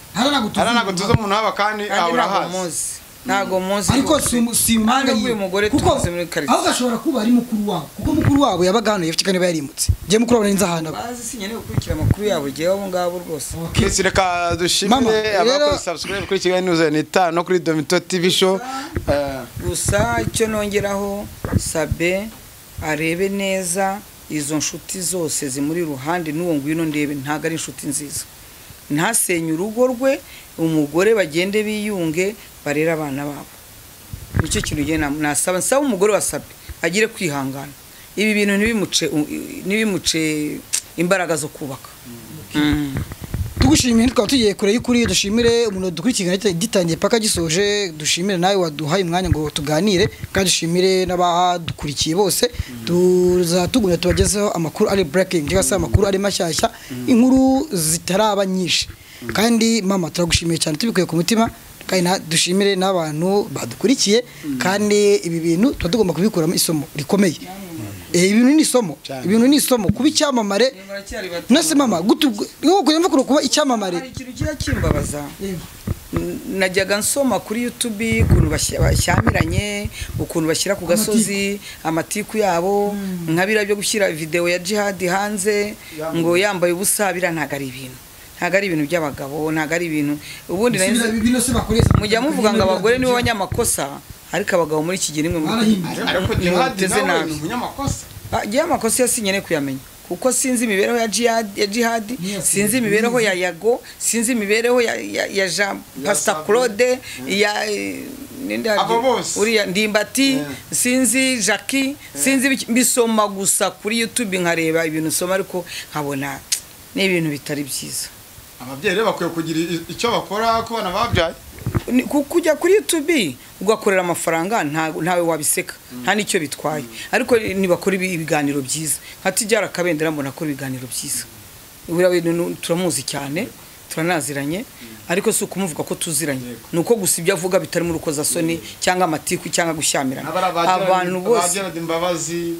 Aranagutuza umuntu haba kandi ahora hazi. Ntago muzi. Ariko si impanga y'uyu mugore tuzi muri quartier. Aho gashobora kuba ari mukuru wabo. Kuko mukuru wabo yabaga hano yafite kandi yarimutse. Ngiye mukuru wabo ninza hano. Bazi sinyene gukurikira amakuru yabo giye abo ngabo rwose. Kesi reka dushimire abakora subscribe kuri Kigali News 5 kuri Domito TV show. Gusa icyo nongeraho Sabe arebe neza izo nshuti zose zimuri ruhande n'uwo ngwino ndebe ntago ari inshuti nziza. Ntasenye urugo rwe, umugore bagende biyunge barera abana babo. Nicyo kintu ngiye nasaba nsaba umugore wa Sabe agire kwihangana. Ibi bintu ntibimuce imbaraga zo kubaka. Tugushimiye twaba tugiye kure y'ukuri, dushimire umuntu dukurikirana gitangiye paka gisoje, dushimire nawe waduhaye umwanya ngo tuganire, kandi dushimire n'abadukurikiye bose. Tuzatugumya tubagezeho amakuru ari breaking cyangwa se amakuru ari mashyashya, inkuru zitaraba nyinshi. Kandi mama turagushimiye cyane tubikuye ku mutima, kandi dushimire n'abantu badukurikiye, kandi ibi bintu tuba tugomba kubikuramo isomo rikomeye. Ibintu ni isomo, ibintu ni isomo kuba icyamamare. Nase mama gutu kuba icyamamare. Hari ikintu kiya kimbabaza. Najyaga nsoma kuri YouTube ukuntu bashyamiranye, ukuntu bashyira ku gasozi amatiku yabo, nkabira byo gushyira video ya Jihad hanze ngo yambaye ubusa, bira ntago ari ibintu. Ntago ari ibintu by'abagabo, ntago ari ibintu. Ubundi mujya muvuga ngo abagore nibo banyamakosa, ariko abagabo muri iki gihe nimwe ariko Jihad nawe ni umunyamakosa. Gihe amakosa yasinyene kuyamenya. Kuko sinzi imibereho ya Jihad, sinzi imibereho ya Yago, sinzi imibereho ya Jean Pastor Claude, ya ninde uriya Ndimbati, sinzi Jackie, sinzi mbisoma gusa kuri YouTube nkareba ibintu nsoma ariko nkabona ni ibintu bitari byiza. Ababyeyi rero bakwiye kugira icyo bakora ku bana babyaye. Kujya kuri YouTube ugakorera amafaranga ntawe wabiseka, nta nicyo bitwaye, ariko nibakora ibiganiro byiza nka Tijara Kabendera mbona akora ibiganiro byiza. Turamuzi cyane, turanaziranye, ariko si ukumuvuga ko tuziranye, nuko gusa ibyo avuga bitari mu rukozasoni cyangwa amatiku cyangwa gushyamirana. Abantu bose imbabazi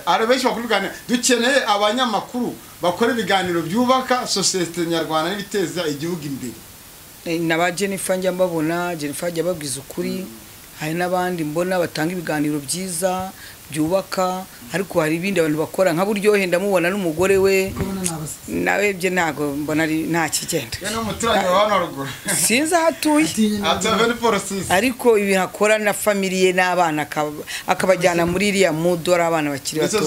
ari benshi bakora ibiganiro. Dukeneye abanyamakuru bakora ibiganiro byubaka sosiyete nyarwanda n'ibiteza igihugu imbere. Naba Jennifer njya mbabona, Jennifer ajya babwiza ukuri, hari n'abandi mbona batanga ibiganiro byiza byubaka, ariko hari ibindi abantu bakora nka Buryohe ndamubona n'umugore we nawe bye ntago mbona ari nta kigenda. Sinzi aho atuye ariko ibintu akora na family ye n'abana akabajyana muri iriya mudu ari abana bakiri bato.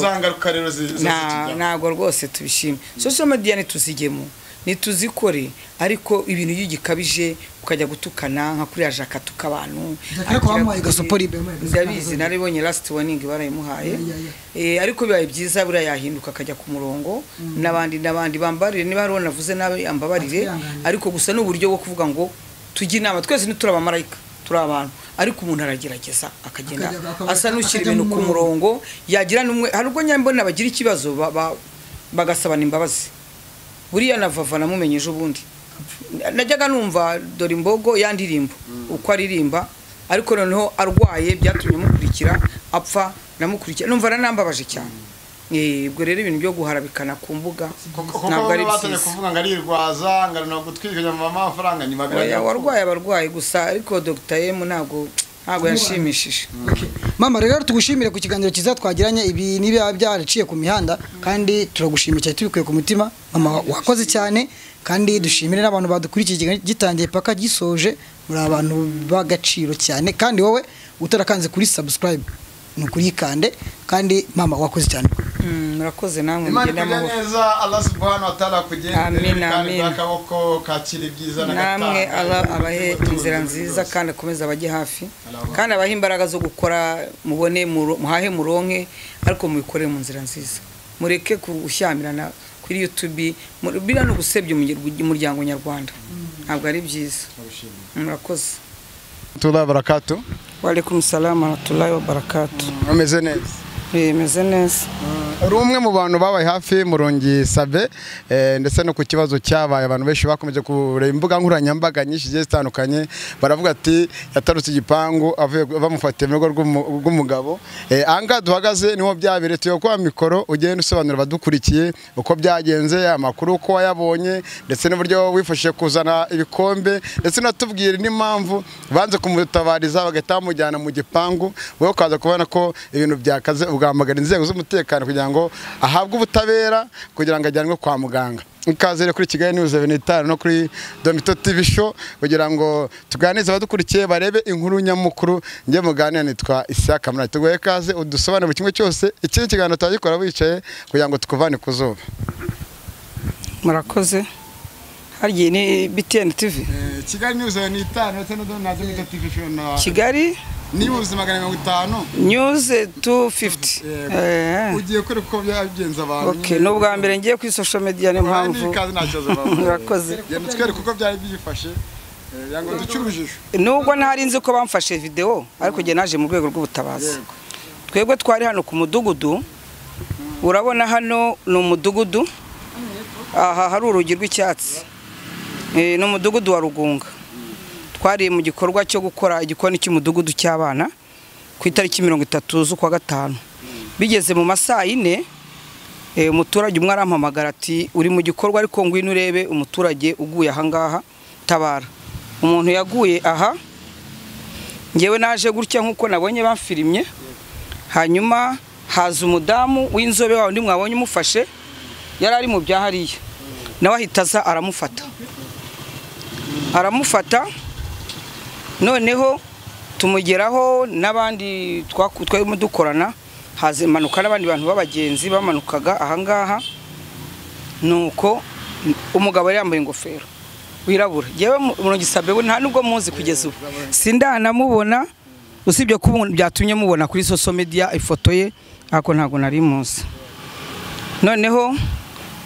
Ntago rwose tubishima. Social media ntituzigemo, Nituzikore, ariko ibintu iyo ugikabije ukajya gutukana nka kuriya Jacques atuka abantu. Ariko bamuhaye gasopo ribe. Ndabizi, naribonye last warning barayimuhaye. Ariko bibaye byiza buriya yahinduka akajya ku murongo, n'abandi bambarire, niba hari uwo navuze nabi ambabarire, ariko gusa ni uburyo bwo kuvuga ngo tujye inama, twese ntituri abamarayika, turi abantu, ariko umuntu aragerageza akagenda asa n'ushyira ibintu ku murongo, yagira n'umwe hari ubwo nyambona bagira ikibazo bagasabana imbabazi. Buriya na Vava namumenye ejo bundi, najyaga numva dore imbogo yandirimbo uko aririmba, ariko noneho arwaye byatumye mukurikira apfa, namukurikira numva narambabaje cyane. Ubwo rero ibintu byo guharabikana ku mbuga ntabwo ari byiza. Kuvuga ngo arirwaza ngo no gutwika nyuma amafaranga nyuma birajya. Warwaye abarwayi gusa, ariko Dr. M ntabwo yashimishije. Mama rero tugushimire ku kiganiro cyiza twagiranye, ibi niba byaraciye ku mihanda, kandi turagushimira cyane tubikuye ku mutima. Mama wakoze cyane, kandi dushimire n'abantu badukurikiye gitangiye paka gisoje, muri abantu b'agaciro cyane, kandi wowe utarakanze kuri subscribe nukurikande, kandi mama wakoze cyane. Murakoze namwe, mugende amahoro neza. Allah subhanahu wa ta'ala kugende kandi akaboko kakira ibyiza na gatanga. Namwe Allah abahe inzira nziza kandi akomeza abajye hafi, kandi abahe imbaraga zo gukora, mubone muhahe muronke, ariko mubikore mu nzira nziza, mureke kushyamirana kuri YouTube, bira no gusebya umuryango nyarwanda, ntabwo ari byiza. Murakoze. Tula barakatu. Wa alaikum salam wa rahmatullahi wa barakatuh. Ameze neza. Meze neza. Uri umwe mu bantu babaye hafi Murungi Sabe, ndetse no ku kibazo cyabaye abantu benshi bakomeje kureba imbuga nkoranyambaga nyinshi zigiye zitandukanye, baravuga ati yatarutse igipangu avuye bamufatiye mu rugo rw'umugabo. Aha duhagaze niho byabereye, tuyo kwa mikoro ugenda usobanura abadukurikiye uko byagenze, amakuru uko wayabonye, ndetse n'uburyo wifashije kuzana ibikombe, ndetse natubwira n'impamvu banze kumutabariza bagahita bamujyana mu gipangu, wowe ukaza kubona ko ibintu byakaze, ugahamagara inzego z'umutekano kugira ngo ahabwe ubutabera, kugira ngo ajyanwe kwa muganga. Ikaze kuri Kigali News 75 no kuri Domito TV Show kugira ngo tuganirize abadukurikiye barebe inkuru nyamukuru. Nge muganira nitwa Isaka Murati, tuguhe ikaze udusobanure kimwe cyose. Ikindi kiganiro tagikora wicaye kugira ngo tukuvane ku zuba. Murakoze. Harye ni BTN TV. Kigali News 75 ndetse na Domito TV Show na Kigali News 500 News 250. Ugiye kuri uko byagenze abantu. Okay, nubwa mbere ngiye kuri social media ni mpamvu. Murakoze. Genda twereke uko byari byifashe, yango ducurujije. Nubwo ntari nzi ko bamfashe video, ariko ngiye naje mu rwego rw'ubutabazi. Twebwe twari hano ku mudugudu. Urabona hano ni umudugudu. Aha hari urugi rw'icyatsi. Ni umudugudu wa Rugunga. Twari mu gikorwa cyo gukora igikoni cy'umudugudu cy'abana ku itariki 30 z'ukwa gatanu. Bigeze mu masaha 4, umuturage umwe arampamagara ati uri mu gikorwa ariko ngwino urebe umuturage uguye aha ngaha, tabara. Umuntu yaguye aha, ngewe naje gutya nkuko nabonye bamfirimye, hanyuma haza umudamu w'inzobe wawe ndi mwabonye umufashe, yari ari mu byahariye, nawe ahita aza aramufata. Noneho tumugeraho n'abandi twarimo dukorana, haza impanuka n'abandi bantu b'abagenzi bamanukaga ahangaha, nuko umugabo yari yambaye ingofero wirabura. Yewe Murungi Sabe we nta nubwo muzi kugeza ubu, sindanamubona, usibye ko byatumye mubona kuri social media ifoto ye, ariko ntago nari muzi. Noneho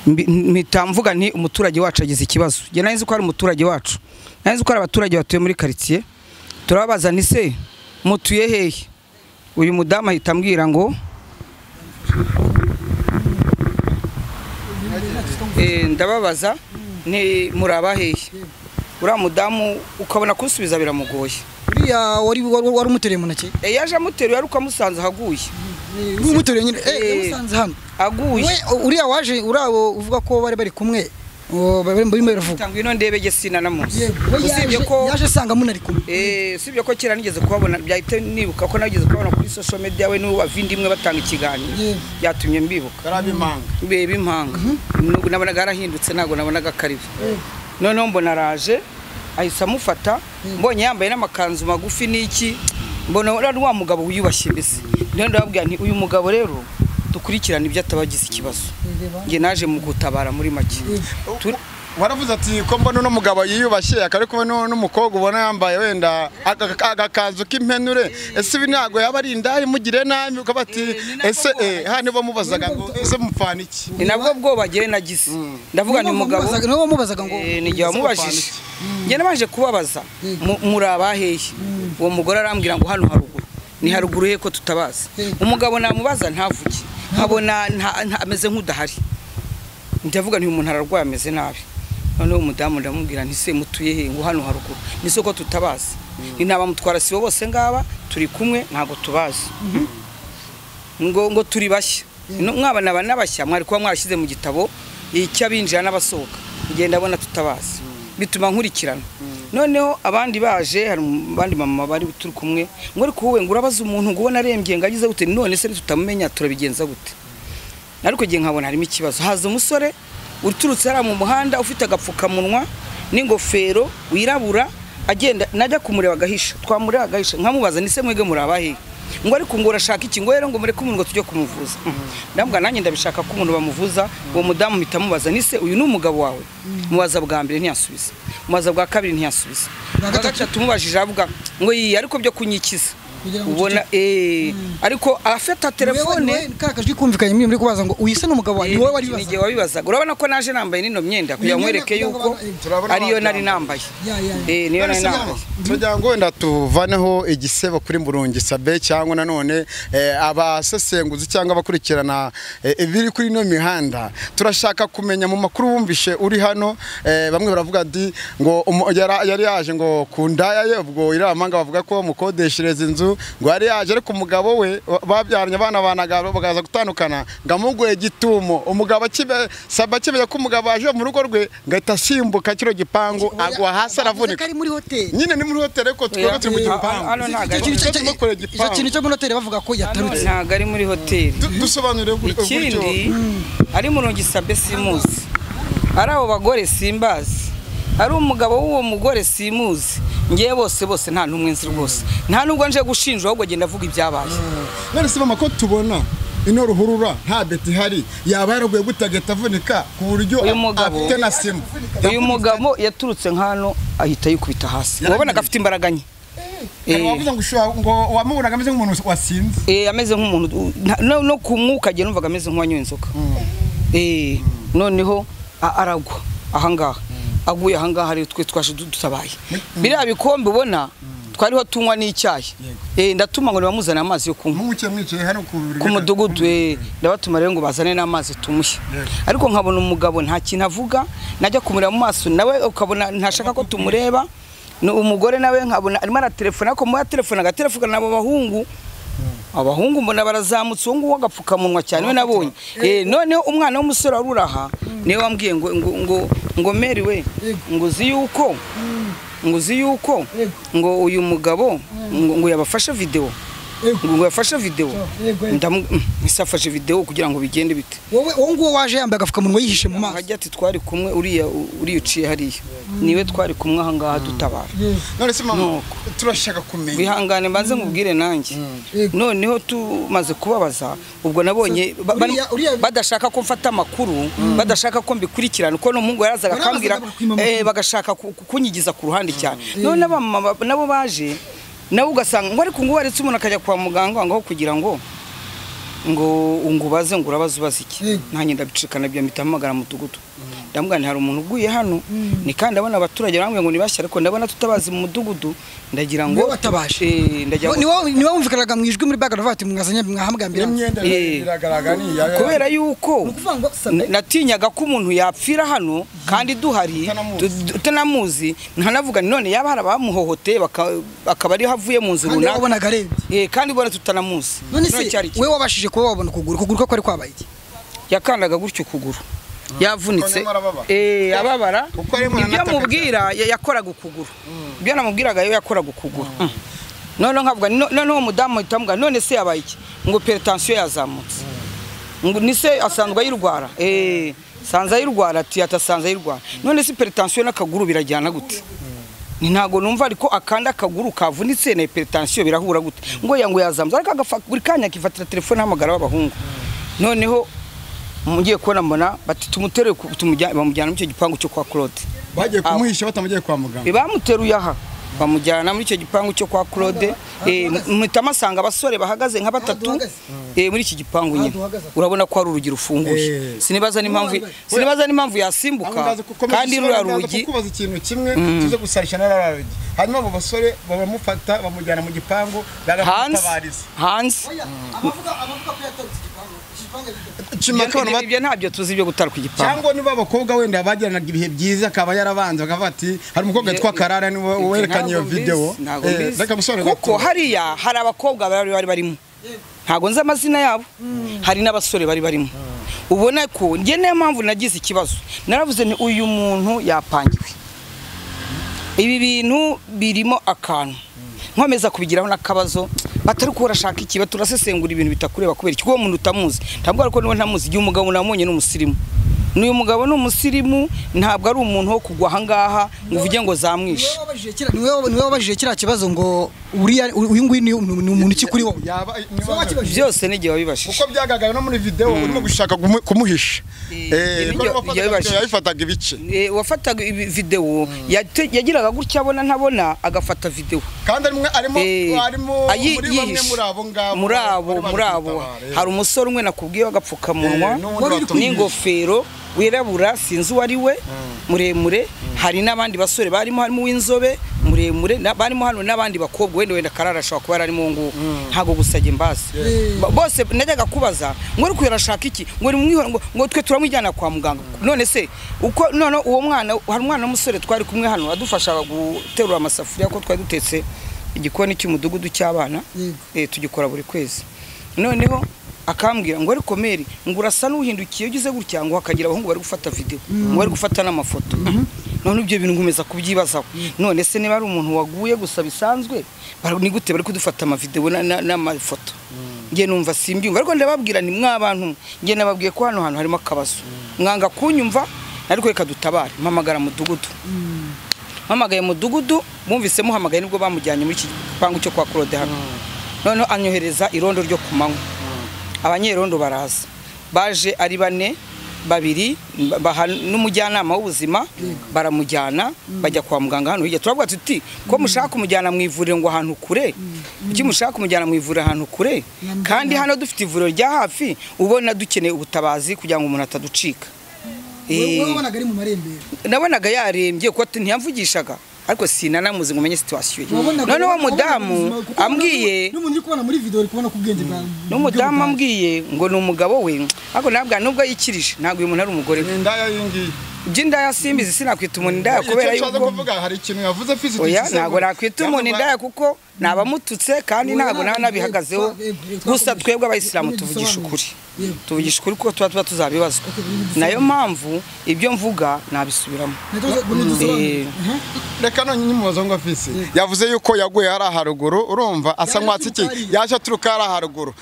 mpita mvuga nti umuturage wacu agize ikibazo. Njye nari nzi ko ari umuturage wacu, nari nzi ko ari abaturage batuye muri quartier. Turababaza nti se mutuye hehe? Uyu mudamu ahita ambwira ngo ndababaza ni muraba hehe? Uriya mudamu ukabona kunsubiza biramugoye. Uriya wari umuteruye mu ntoki? Yaje amuteruye ariko amusanze ahaguye. Umuteruye nyine yamusanze hano aguye. Uriya waje urabo uvuga ko bari kumwe, barimo baravuga ngwino ndebe ge sina namuzi. Usibye ko yaje sanga munari kumwe. Usibye ko kera nigeze kubabona, byahita nibuka ko nageze kubabona kuri social media we n'uwa vindi imwe batanga ikiganiro, byatumye mbibuka. Karabimanga. Bebe impanga. Nabonaga yarahindutse, ntago nabonaga karibe. Noneho mbona araje ahise amufata, mbonye yambaye n'amakanzu magufi n'iki, mbona wa mugabo wiyubashye mbese. Niyo ndababwira nti uyu mugabo rero dukurikirana ibyo atabagize ikibazo. Nge naje mu gutabara muri make. Waravuze ati ko mbona uno mugabo yiyubashye akaba ari kumwe n'umukobwa ubona yambaye wenda agakanzu k'impenure, ese ibi ntabwo yaba ari indaya imugire nabi? Ukaba ati ese hano bamubazaga ngo ese mupfana iki? Ni nabwo bwoba jyewe nagize, ndavuga ni umugabo niwe wamubazaga ngo ni jye wamubajije, njye nabanje kubabaza muri abahehe. Uwo mugore arambwira ngo hano haruguru. Ni haruguru he ko tutabazi? Umugabo namubaza ntavuge, nkabona ameze nk'udahari. Ndavuga nti umuntu ararwaye ameze nabi. Noneho umudamu ndamubwira nti se mutuye he? Ngo hano haruguru. Ni soko tutabazi. Ni nabamutwara sibo bose ngaba turi kumwe ntago tubazi. Ngo turi bashya. Mwabana banabashya mwari kuba mwarashyize mu gitabo icy'abinjira n'abasohoka. Ngenda abona tutabazi. Bituma nkurikirana. Noneho abandi baje, hari abandi mama bari turi kumwe, ngo ariko wowe ngo urabaza umuntu ngo ubona arembye ngo agize gute, none se tutamumenya turabigenza gute? Ariko gihe nkabona harimo ikibazo. Haza umusore uturutse hariya mu muhanda ufite agapfukamunwa n'ingofero wirabura, agenda najya kumureba agahisha, twamureba agahisha, nkamubaza ni se mwege muri abahe? Ngo ariko ngo urashaka iki? Ngo rero ngo mureke umuntu ngo tujye kumuvuza. Ndambwa nanjye ndabishaka ko umuntu bamuvuza. Uwo mudamu mpita mubaza ni se uyu ni umugabo wawe? Mubaza bwa mbere ntiyasubiza, mubaza bwa kabiri ntiyasubiza, bwa gatatu mubajije avuga ngo yi ariko byo kunyikiza ubona ariko afata telefone kakajwi kumvikanye muri kubaza ngo uyu se n'umugabo wawe? Ni wowe wari bibaza, wabibazaga. Urabona ko naje nambaye nino myenda kugira nkwereke yuko ariyo nari nambaye. Niyo nari nambaye. Tugira ngo wenda tuvaneho igisebo kuri Murungi Sabe, cyangwa nanone abasesenguzi cyangwa abakurikirana ibiri kuri ino mihanda. Turashaka kumenya mu makuru wumvishe uri hano, bamwe baravuga ati ngo yari yaje ngo kundaya ye, ubwo iramanga bavuga ko mukodeshereza inzu, ngo yari yaje ariko umugabo we babyaranye abana banaga bakaza gutandukana, ngamuguye gitumo umugabo Saba kibe ko umugabo aje mu rugo rwe ngahita asimbuka kiro gipangu agwa hasi aravunika. Ari muri hoteli nyine, ni muri hoteli ariko twebwe turi mu gipangu. Icyo kintu cyo muri hoteli bavuga ko yatarutse, ntago ari muri hoteli. Dusobanurire ikindi, ari Murungi Sabe simuzi, ari abo bagore simbazi, ari umugabo w'uwo mugore simuzi, ngiye bose bose nta ntumwe nzi rwose, nta nubwo nje gushinjwa ahubwo genda avuga ibyabaye. None se mama ko tubona ino ruhurura nta beti ihari, yaba yaraguye gutageta avunika ku buryo afite na simu? Uyu mugabo yaturutse nk'hano ahita yikubita hasi, wabonaga afite imbaraga nke. Wavuze ngo ngo wamubonaga ameze nk'umuntu wasinze. Ameze nk'umuntu no ku mwuka agiye numvaga ameze nk'uwanyoye inzoka. Noneho aragwa ahangaha, aguye ahangaha rero twe twaje dutabaye. Biriya bikombe ubona twariho tunywa n'icyayi. Ndatuma ngo nibamuzane amazi yo kunywa. Mumuke mwicaye hano ku mudugudu, ndabatuma rero ngo bazane n'amazi tumushye. Ariko nkabona umugabo nta kintu avuga, najya kumureba mu maso nawe ukabona ntashaka ko tumureba. Umugore nawe nkabona arimo aratelefona, ariko mu telefone agatelefona nabo bahungu. Abahungu mbona barazamutse, uwo nguwo agapfukamunwa cyane we nabonye. Noneho umwana w'umusore aruraha niwe wambwiye ngo ngo ngo Mary we, ngo uzi yuko ngo uzi yuko ngo uyu mugabo ngo yabafashe video, ngo yafashe video. Ndamufashe video kugira ngo bigende bite. Wowe uwo nguwo waje yambaye agapfukamunwa yihishe mu maso, hajya ati twari kumwe uriya uciye hariya niwe twari kumwe aha ngaha dutabara. None se mama turashaka kumenya, bihangane mbanze nkubwire nanjye. Noneho tumaze kubabaza ubwo nabonye badashaka ko mfata amakuru, badashaka ko mbikurikirana, uko n'umuhungu yarazaga akambwira bagashaka kunyigiza ku ruhande cyane. None nabo baje nawe ugasanga ngo ariko ngo waretse umuntu akajya kwa muganga ngo kugira ngo ngo ungubaze ngo urabaza ubaza iki, nanjye ndabicikana byo mpita mpamagara mudugudu. Ndamubwira nti hari umuntu uguye hano, ni kandi ndabona abaturage bambwiye ngo nibashya, ariko ndabona tutabazi mu mudugudu, ndagira ngo batabashe. Ni wowe wumvikanaga mu ijwi muri background bati mwazanye mwahambwambira imyenda biragaragara ni kubera yuko natinyaga ko umuntu yapfira hano kandi duhari tutanamuzi, ntanavuga none yaba hari abamuhohoteye akaba ari havuye mu nzu runaka kandi ubona tutanamuzi. None se wewe wabashije kuba wabona ukuguru ko kwari kwabaye iki? Yakandaga gutyo ukuguru yavunitse, ababara. Ibyo mubwira yakoraga ukuguru, ibyo namubwiraga yo yakoraga ukuguru. Noneho nkavuga noneho umudamu ahita amubwira none se yabaye iki? Ngo hypertension yazamutse, ngo ni se asanzwe ayirwara. Sanze ayirwara, ati atasanze ayirwara. None se hypertension n'akaguru birajyana gute? Ni ntago numva ariko akanda akaguru kavunitse na hypertension birahura gute? Ngo yango yazamutse, ariko buri kanya akifatira telefone ahamagara abahungu. Noneho Mugiye kubona mbona bati tumutere bamujyana mu cyo gipangu cyo kwa Claude. Bagiye kumuhisha batamugiye kwa muganga. Bamuteruye aha bamujyana muri icyo gipangu cyo kwa Claude. Mpita masanga abasore bahagaze nka batatu muri iki gipangu nyine. Urabona ko ari urugi rufunguye. Sinibaza n'impamvu yasimbuka kandi rura rugi. Kubaza ikintu kimwe tuze gusarisha na rura rugi. Hanyuma abo basore bamufata bamujyana mu gipangu baramutabariza. Hanze. Abavuga ko yatarutse igipangu. Ibyo ntabyo tuzi ibyo gutaruka igipangu. Cyangwa niba abakobwa wenda bagiranaga ibihe byiza akaba yarabanza bakavuga ati hari umukobwa witwa Karara niwe werekanye iyo video. Reka musore kuko hariya hari abakobwa bari barimo. Ntago nzi amazina yabo. Hari n'abasore bari barimo. Ubona ko njye niyo mpamvu nagize ikibazo. Naravuze ni uyu muntu yapangiwe. Ibi bintu birimo akantu. Nkomeza kubigiraho nakabazo batari ko urashaka iki baturasesengura ibintu bitakureba kubera iki uwo muntu utamuzi. Ntabwo ariko niwe ntamuzi igihe umugabo namunye n'umusirimu. N'uyu mugabo ni umusirimu ntabwo ari umuntu wo kugwa aha ngaha ngo uvuge ngo zamwishe. Niwe wabajije kiriya kibazo ngo uriya uyu nguyu ni umuntu iki kuri wowe? Byose n'igihe wabibashije. Kuko byagaragaye no muri video urimo gushaka kumuhisha. Yabifataga ibice. Wafataga video yagiraga gutya abona ntabona agafata video. Kandi arimo muri bamwe muri abo ngabo. Muri abo hari umusore umwe nakubwiye agapfukamunwa n'ingofero wirabura sinzi uwari we muremure. Hari n'abandi basore barimo harimo uw'inzobe muremure barimo hano n'abandi bakobwa wenda Karara ashobora kuba arimo nguko ntago gusajya imbazi bose najyaga kubaza ngo ariko yarashaka iki ngo nimwihora ngo twe turamujyana kwa muganga. None se uko none uwo mwana hari umwana w'umusore twari kumwe hano adufasha guterura amasafuriya ko twari dutetse igikoni cy'umudugudu cy'abana tugikora buri kwezi. Noneho akambwira ngo ariko meri ngo urasa n'uhindukiye ugize gutya ngo hakagira abahungu bari gufata video ngo bari gufata n'amafoto. None ibyo bintu ngumeza kubyibazaho. None se niba ari umuntu waguye gusa bisanzwe ni gute bari kudufata ama video n'amafoto? Nge numva simbyumva ariko ndababwira ni mwabantu nge nababwiye ko hano hantu harimo akabazo mwanga kunyumva ariko reka dutabare. Mpamagara mudugudu. Mpamagaye mudugudu bumvise muhamagaye nibwo bamujyanye muri iki gipangu cyo kwa Claude hano. None anyohereza irondo ryo kumanywa. Abanyerondo baraza baje ari bane babiri n'umujyanama w'ubuzima baramujyana bajya kwa muganga hano hirya. Turavuga tuti ko mushaka kumujyana mu ivuriro ngo ahantu kure, kuki mushaka kumujyana mu ivuriro ahantu kure kandi hano dufite ivuriro rya hafi ubona dukeneye ubutabazi kugira ngo umuntu ataducika. Wabonaga ari mu marembera? Nabonaga yarembye kuko ntiyamvugishaga ariko sinanamuzi ngo menye situation ye. None uwo mudamu ambwiye n'umuntu uri kubona muri video uri kubona ku bwenge bwa n'umudamu ambwiye ngo ni umugabo we ariko nabwa nubwo yikirije ntabwo uyu muntu ari umugore we. Indaya yingiye by'indaya simbizi sinakwita umuntu indaya kubera yuko kuvuga hari ikintu yavuze afise. Oya ntabwo nakwita umuntu indaya kuko nabamututse kandi ntabwo nabihagazeho. Gusa twebwe abayisilamu tuvugisha ukuri. Tuvugisha ukuri kuko tuba tuzabibazwa. Nayo mpamvu ibyo mvuga nabisubiramo. Reka none nyimubazo ngo afise yavuze yuko yaguye hari haruguru urumva asa nkwatsi iki yaje aturuka hari haruguru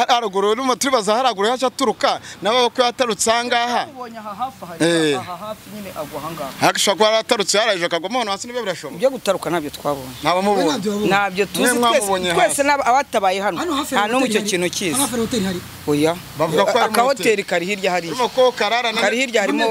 haruguru urumva turibaza haruguru yaje aturuka nabo ko yatarutse angaha aha hafi nyine agwa ahangaha. Hakishobora kuba yaratarutse yaraje akagwa hano hasi nibe birashoboka. Ibyo gutaruka ntabyo twabonye. Ntabamubonye. Ntabyo tuzi twese abatabaye hano. Nta n'umwe icyo kintu kizi. Hano hafi hoteli hari. Oya. Bavuga ko akahoteli kari hirya hariya. Urumva ko Karara na kari hirya harimo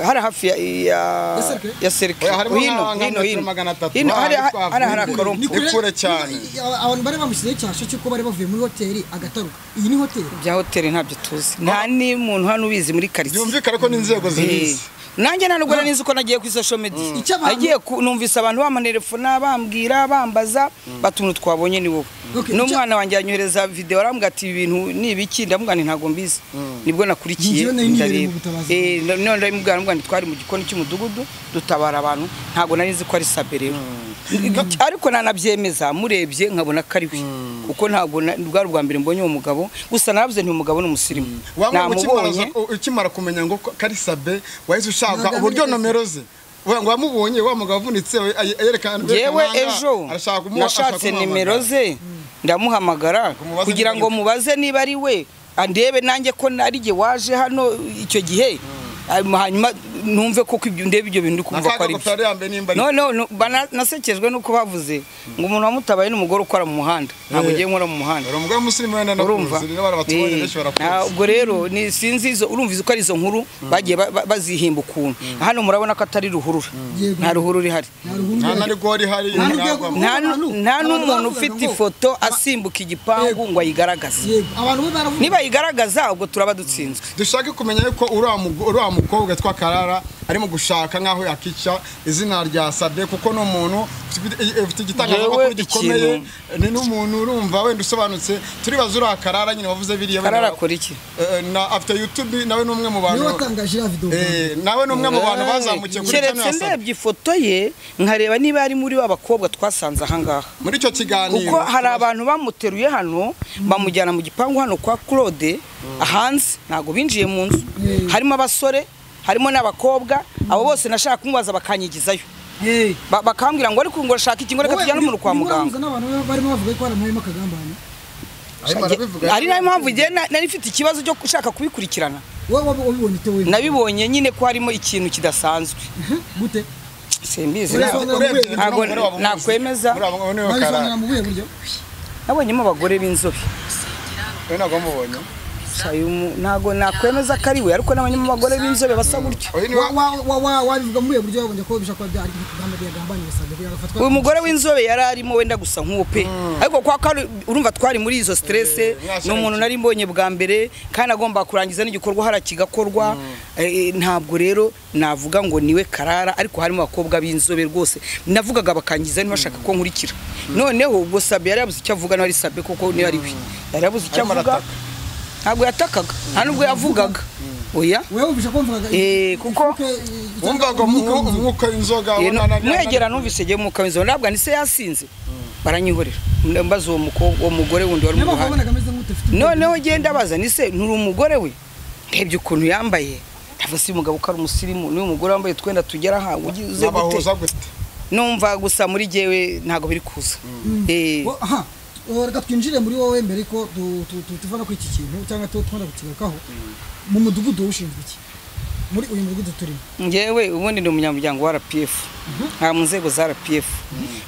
hari hafi ya cercle. Hino hino hino hari akarompo. Ni kure cyane. Abantu bari bamushyizeho icyasho cy'uko bari bavuye muri hoteli agataruka. Iyi ni hoteli. Bya hoteli ntabyo tuzi. Nta n'umuntu hano ubizi muri quartier. Byumvikana ko n'inzego zibizi. Nanjye nta nubwo nari nzi ko nagiye kuri social media. Nagiye numvise abantu bamantelefona bambwira bambaza batuntu twabonye ni wowe. N'umwana wanjye yanyohereza video arambwira ati ibintu ni ibiki ndamubwira nti ntago mbizi. Nibwo nakurikiye ndareba. None ndamubwira nti twari mu gikoni cy'umudugudu dutabara abantu ntago nari nzi ko ari Sabe rero. Ariko nanabyemeza murebye nkabona ko ari we. Kuko ntago bwari ubwa mbere mbonye uwo mugabo gusa naravuze nti umugabo ni umusirimu. Namubonye ukimara kumenya ngo kari Sabe wahise ushaka uburyo nomero ze ngo wamubonye wa mugabo avunitse yerekana. Yewe ejo nashatse nimero ze ndamuhamagara kugira ngo mubaze niba ari we andebe nanjye ko nari jye waje hano icyo gihe hanyuma Numve koko ibyo ndebe, ibyo bintu ndi kumva ko ari Nakagofero byo. yambaye nimba ari No, nasekejwe nuko bavuze ngo umuntu wamutabaye n'umugore ukora mu muhanda. Ntabwo ngiye nkora mu muhanda. Uri umugore w'umusirimu wenda Urumva? nakuzi, rero barabatubonye benshi barakuzi. Ubwo rero ni sinzi izo, urumva izo ko ari izo nkuru bagiye bazihimba ukuntu. Hano murabona ko atari ruhurura. Yego. Nta ruhurura ihari. Nta ruhurura Nta na ihari. rigori ihari. Nta n'urwego- ntabwo- Nta nta Abantu n'umuntu bavugaga ufite ngo- ifoto asimbuka igipangu ngo ayigaragaze. Yego, abantu bo baravuga. Niba ayigaragaza, ubwo turaba dutsinzwe. Dushake kumenya yuko uriya mukobwa witwa Karara arimo gushaka nk'aho yakica izina rya Sabe, kuko ni umuntu ufite igitangazamakuru Jewe gikomeye, ikintu- ni n'umuntu urumva wenda usobanutse. Turibaza uriya Karara nyine wavuze biriya wenda- Karara akora iki? Na afite YouTube, nawe ni umwe mu Niwe bantu watangaje iriya video. Nawe ni umwe mu bantu bazamukiye kuri channel Keretse ya Sabe. ndebye ifoto ye nkareba niba ari muri ba bakobwa twasanze ahangaha, Muri icyo kiganiro kuko hari abantu bamuteruye hano bamujyana mu gipangu hano kwa Claude hanze, ntabwo binjiye mu nzu. Harimo abasore, harimo n'abakobwa. Abo bose nashaka kumubaza bakanyigizayo, bakambwira ngo ariko ngo shaka iki, ngo reka Wowe tujyane umuntu kwa urimo muganga. urahuza n'abantu barimo bavuga ko haramuyemo akagambane. Arimo arabivuga. Ari nayo mpamvu igihe nari mfite ikibazo cyo gushaka kubikurikirana. Wowe wabibonye ute wewe? Nabibonye nyine ko harimo ikintu kidasanzwe. Gute? Simbizi. Urebye- Urebye Ntabwo n'umugore waba umuzi. nakwemeza. Muri abo niwe Wabisobanura Karara. mu buhe buryo? Nabonyemo abagore b'inzobe. We ntabwo wamubonye. Ntabwo nakwemeza ko ari we, ariko nabonyemo abagore b'inzobe basa gutyo. Uyu niwe. Wabivuga mu buhe buryo wabonye ko bishobora kuba byari akagambane yagambaniye Sabe kugira ngo afatwe? Uyu mugore w'inzobe yari arimo wenda gusa nk'uwo pe, ariko kwa ko urumva twari muri izo stress, ni umuntu nari mbonye bwa mbere kandi agomba kurangiza n'igikorwa hara kigakorwa. Ntabwo rero navuga ngo niwe Karara, ariko harimo abakobwa b'inzobe rwose navugaga bakangiza ntibashaka ko nkurikira. Noneho ubwo Sabe yari yabuze icyo avuga, niba ari Sabe koko, niba ari we, yari yabuze icyo Arimo avuga. arataka. Ntabwo yatakaga, nta nubwo yavugaga, oya. Wowe wumvisha ko wumvaga Kuko- Wumvaga umwuka w'inzoga Mwegera numvise ngiye umwuka w'inzoga, ntabwo ni se yasinze, baranyihorera. Mbaza uwo mukobwa, uwo mugore wundi wari Niyo mu mpamvu muhanda. wabonaga ameze nk'udafite ubwenge. Noneho genda abaza ni se nturi umugore we, ndebye ukuntu yambaye ndavuga si umugabo ko ari umusirimu, n'uyu mugore wambaye utwenda tugera aha ugize gute? Nabahuza gute? Numva gusa muri jyewe ntabwo biri kuza. Aha reka twinjire muri wowe mbere ko tuva no kuri iki kintu cyangwa twenda kukigarukaho. Mu mudugudu ushinzwe iki muri uyu mudugudu turimo? Njyewe ubundi ndi umunyamuryango wa RPF, nkaba mu nzego za RPF,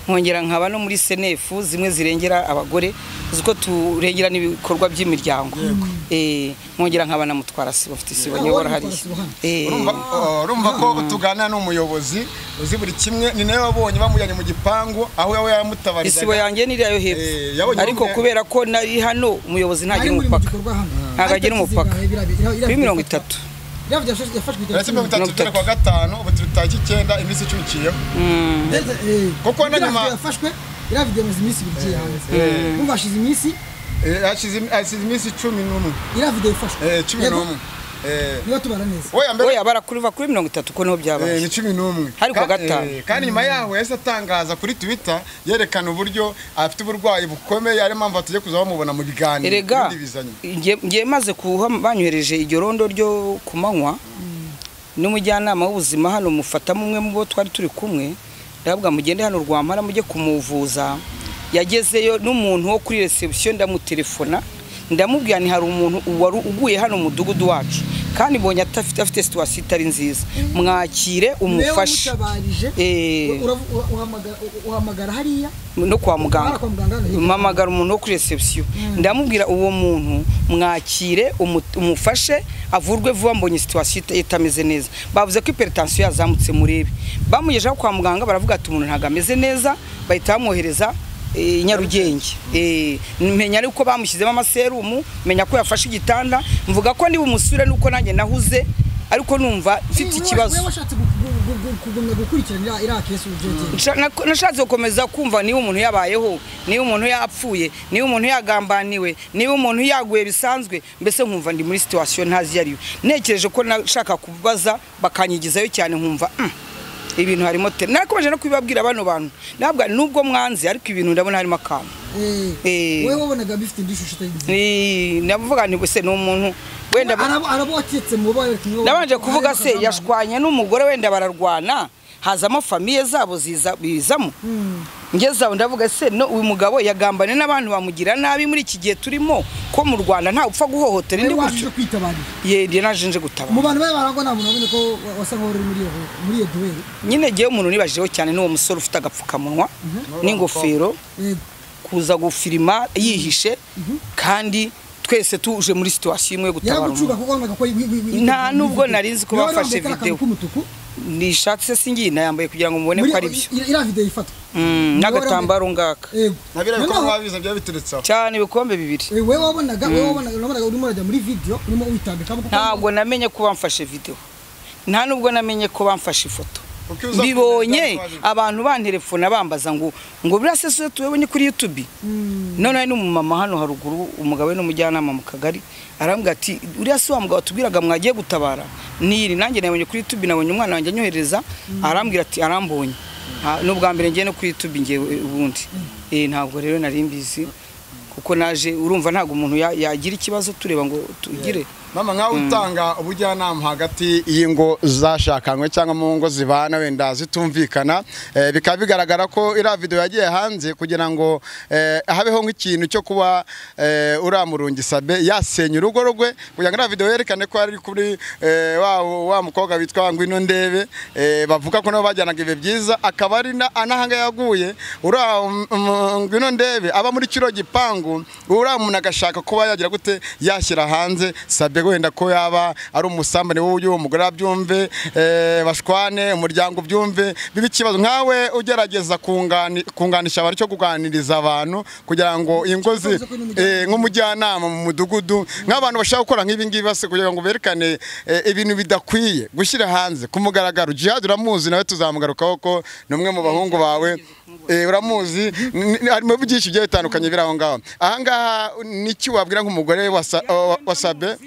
nkongera nkaba no muri SNF zimwe zirengera abagore, uzi ko turengera n'ibikorwa by'imiryango. Nkongera nkaba na mutwara sibo, mfite isibo Ah, nyobora wowe hariya. mutwara sibo hano. Urumva ko tuganira n'umuyobozi uzi buri kimwe, ni nawe wabonye bamujyanye mu gipangu aho we yamutabarizaga. Isibo yanjye ni iriya yo hepfo, Yabonye ariko kubera ko nari hano umuyobozi ntagira Ari muri mu umupaka. gikorwa hano. Ntabwo agira umupaka. Kuri 30. Iriya video yafashwe itariki Uretse 30 turi kuwa gatanu, ubu turi tariki 9, iminsi 10 iciyeho. Kuko na Iriya nyuma- video yafashwe, iriya video imaze iminsi 2 igiye hanze. Umva hashize iminsi Hashize iminsi 11. Iriya video ifashwe. Cumi Yego, n'umwe. Niba tubara neza. Oya mbere Oya, barakuriva kuri 30 ko niho byabaye. Ni 11. Hari kuwa gatanu. Kandi nyuma yaho yahise atangaza kuri Twitter yerekana uburyo afite uburwayi bukomeye, ariyo mpamvu batajya kuza bamubona mu biganiro Erega ibindi bizanye. Ngiye maze kuha banyohereje iryo rondo ryo ku manywa n'umujyanama w'ubuzima hano, mufatamo umwe mu bo twari turi kumwe, ndavuga mugende hano Rwampara mujye kumuvuza. Yagezeyo n'umuntu wo kuri reception ndamutelefona, ndamubwira nti hari umuntu wari uguye hano mu mudugudu wacu kandi mbonye afite situation itari nziza, mwakire umufashe. Niwe wamutabarije. Uhamagara hariya No kwa muganga. Kwa muganga hano hirya. Mpamagara umuntu wo kuri reception, ndamubwira uwo muntu mwakire umufashe avurwe vuba, mbonye situation itameze neza, bavuze ko hypertension yazamutse murebe. Bamugejeho kwa muganga baravuga ati umuntu ntabwo ameze neza, bahita bamwohereza Nyarugenge. Menya ariko bamushyizemo amaserumu, menya ko yafashe igitanda, mvuga ko niba umusure nuko nanjye nahuze, ariko numva mfite ikibazo. Wowe washatse kugumya gukurikirana iriya kesi ubyegeye. Nashatse gukomeza kumva niba umuntu yabayeho, niba umuntu yapfuye, niba umuntu yagambaniwe, niba umuntu yaguye bisanzwe, mbese nkumva ndi muri situation ntazi iyo ariyo. Ntekereje ko nashaka kubaza bakanyigizayo cyane, nkumva ibintu harimo te. Nakomeje no kubibabwira bano bantu, nabwo nubwo mwanze ariko ibintu ndabona harimo akantu. Wowe wabonaga bifite indi shusho itari nziza. Navuga nti se ni umuntu wenda Arabo waketse mu bo bari kumwe. Nabanje kuvuga se Harimo yashwanye n'umugore wenda bararwana, hazamo famiye zabo ziza bizamo. Ngeze aho ndavuga se no uyu mugabo yagambane n'abantu bamugira nabi muri iki gihe turimo ko mu Rwanda nta upfa guhohotera indi gutyo. Ye naje nje gutabara. Mu bantu barangwa nta muntu wabonye ko wasa nkaho uri muri iyo duel. Nyine giye umuntu nibajeho cyane n'uwo musore ufite agapfukamunwa n'ingofero kuza gufirima yihishe kandi twese tuje muri situation imwe gutabara. Nta nubwo narinzi ko bafashe video. Ni ishati se singiye nayambaye kugira ngo mubone ko ari byo. Ira video ifatwa. N'agatambaro ngaka. Nabira bikombe babiza bya bituritsaho. Cyane ibikombe bibiri. Wewe wabonaga urimo urajya muri video urimo witambika. Ntabwo namenye ko bamfashe video. Nta nubwo namenye ko bamfashe ifoto. Mbibonye abantu bantelefona bambaza ngo birase se tubonye kuri YouTube. None hari n'umumama hano haruguru umugabo we n'umujyanama mu kagari arambwira ati uriya se wa mugabo tubwiraga mwagiye gutabara niri nanjye nabonye kuri YouTube nabonye umwana wanjye anyohereza arambwira ati arambonye n'ubwa mbere ngiye no kuri YouTube ngiye ubundi ntabwo rero nari mbizi kuko naje urumva ntabwo umuntu yagira ikibazo tureba ngo tugire. Mama nkawe utanga ubujyanama hagati y'ingo zashakanywe cyangwa mu ngo zibana wenda zitumvikana, bikaba bigaragara ko iriya video yagiye hanze kugira ngo habeho nk'ikintu cyo kuba uriya Murungi Sabe yasenya urugo rwe, kugira ngo iriya video yerekane ko ari kuri wa mukobwa witwa Ngwino Ndebe, bavuga ko nabo bajyanaga ibihe byiza, akaba ari anahanga yaguye uriya Ngwino Ndebe aba muri kiro gipangu, uriya muntu agashaka kuba yagira gute yashyira hanze Sabe wenda ko yaba ari umusambane w'uyu mugore abyumve, bashwane umuryango byumve bibe ikibazo. Nkawe ugerageza kunganisha abantu cyo kuganiriza abantu kugira ngo ingo nk'umujyanama mu mudugudu nk'abantu bashaka gukora nk'ibi ngibi base kugira ngo berekane ibintu bidakwiye gushyira hanze ku mugaragaro. Jihad uramuzi nawe tuzamugarukaho ko ni umwe mu bahungu bawe, uramuzi harimo byinshi bigiye bitandukanye biri aho ngaho. Aha ngaha niki wabwira nk'umugore wa Sabe?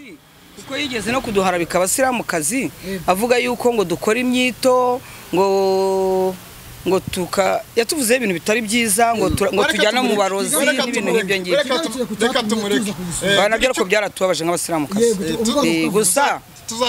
Kuko yigeze no kuduhara bikabasira mu kazi avuga yuko ngo dukora imyito ngo tuka yatuvuze ibintu bitari byiza ngo tujyana mu barozi n'ibintu nk'ibyo ngibyo. Reka tumureke nabyo ariko byaratubabaje nk'abasiramu kazi. Gusa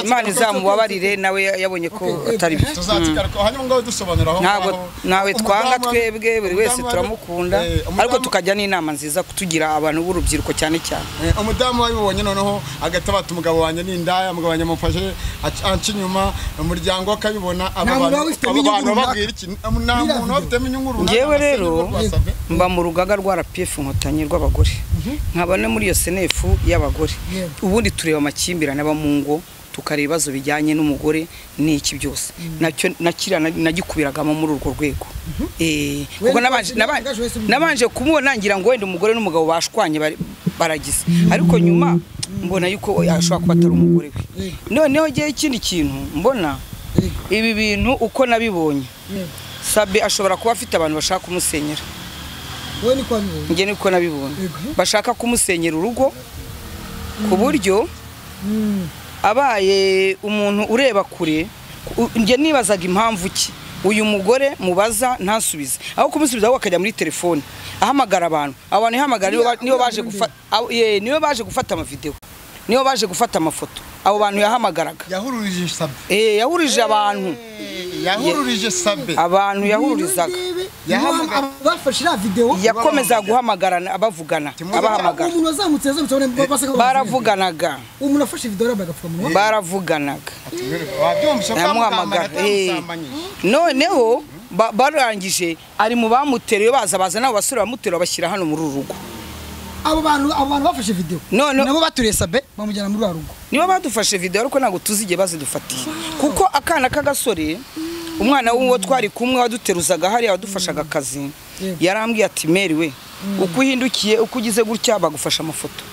Imana izamubabarire nawe yabonye ko atari byo. Tuzakigaruka hanyuma ngo dusobanura aho ntabwo nawe twanga twebwe buri wese turamukunda ariko tukajya n'inama nziza kutugira abantu b'urubyiruko cyane cyane. Umudamu wabibonye noneho agatabata umugabo wanjye n'indaya, umugabo wanjye mufashe anca inyuma, umuryango akabibona, abantu babwira iki? Nta muntu bafitemo inyungu runaka. Ngewe rero mba mu rugaga rwa RPF Inkotanyi rw'abagore, nkaba no muri iyo senefu y'abagore. Ubundi tureba amakimbirane aba mu ngo, tukareba ibibazo bijyanye n'umugore n'iki byose nacyo nakira nagikubiragamo muri urwo rwego. Kuko nabanje kumubona ngira ngo wenda umugore n'umugabo bashwanye baragize, ariko nyuma mbona yuko ashobora kuba atari umugore we. Noneho gihe ikindi kintu mbona ibi bintu uko nabibonye, Sabe ashobora kuba afite abantu bashaka kumusenyera. Njye niko nabibonye, bashaka kumusenyera urugo ku buryo abaye umuntu ureba kure. Njye nibazaga impamvu ki uyu mugore mubaza ntasubize, aho kumusubiza aho akajya muri telefone ahamagara abantu. Abantu ihamagara niyo baje gufata, niyo baje gufata amavideo, niyo baje gufata amafoto. Abo bantu yahamagaraga yahururije Sabe, yahurije abantu, yahururije Sabe, abantu yahururizaga, bafashe ira video yakomeza guhamagarana abavugana abahamagara. Umuntu wazamutse baravuganaga, umuntu afashe video arambaye agapfukamunwa baravuganaga, yamuhamagara. Noneho barangije ari mu bamuteruye baza nabo basore bamuteruye bashyira hano muri uru rugo. Abo bantu bafashe video nabo baturiye Sabe bamujyana muri rugo. Nibo badufashe video ariko ntabwo tuzi igihe bazidufatiye, kuko akana k'agasore umwana w'uwo twari kumwe waduteruzaga hariya wadufashaga akazi yarambwiye ati Mary we uko uhindukiye uko ugize gutya bagufasha amafoto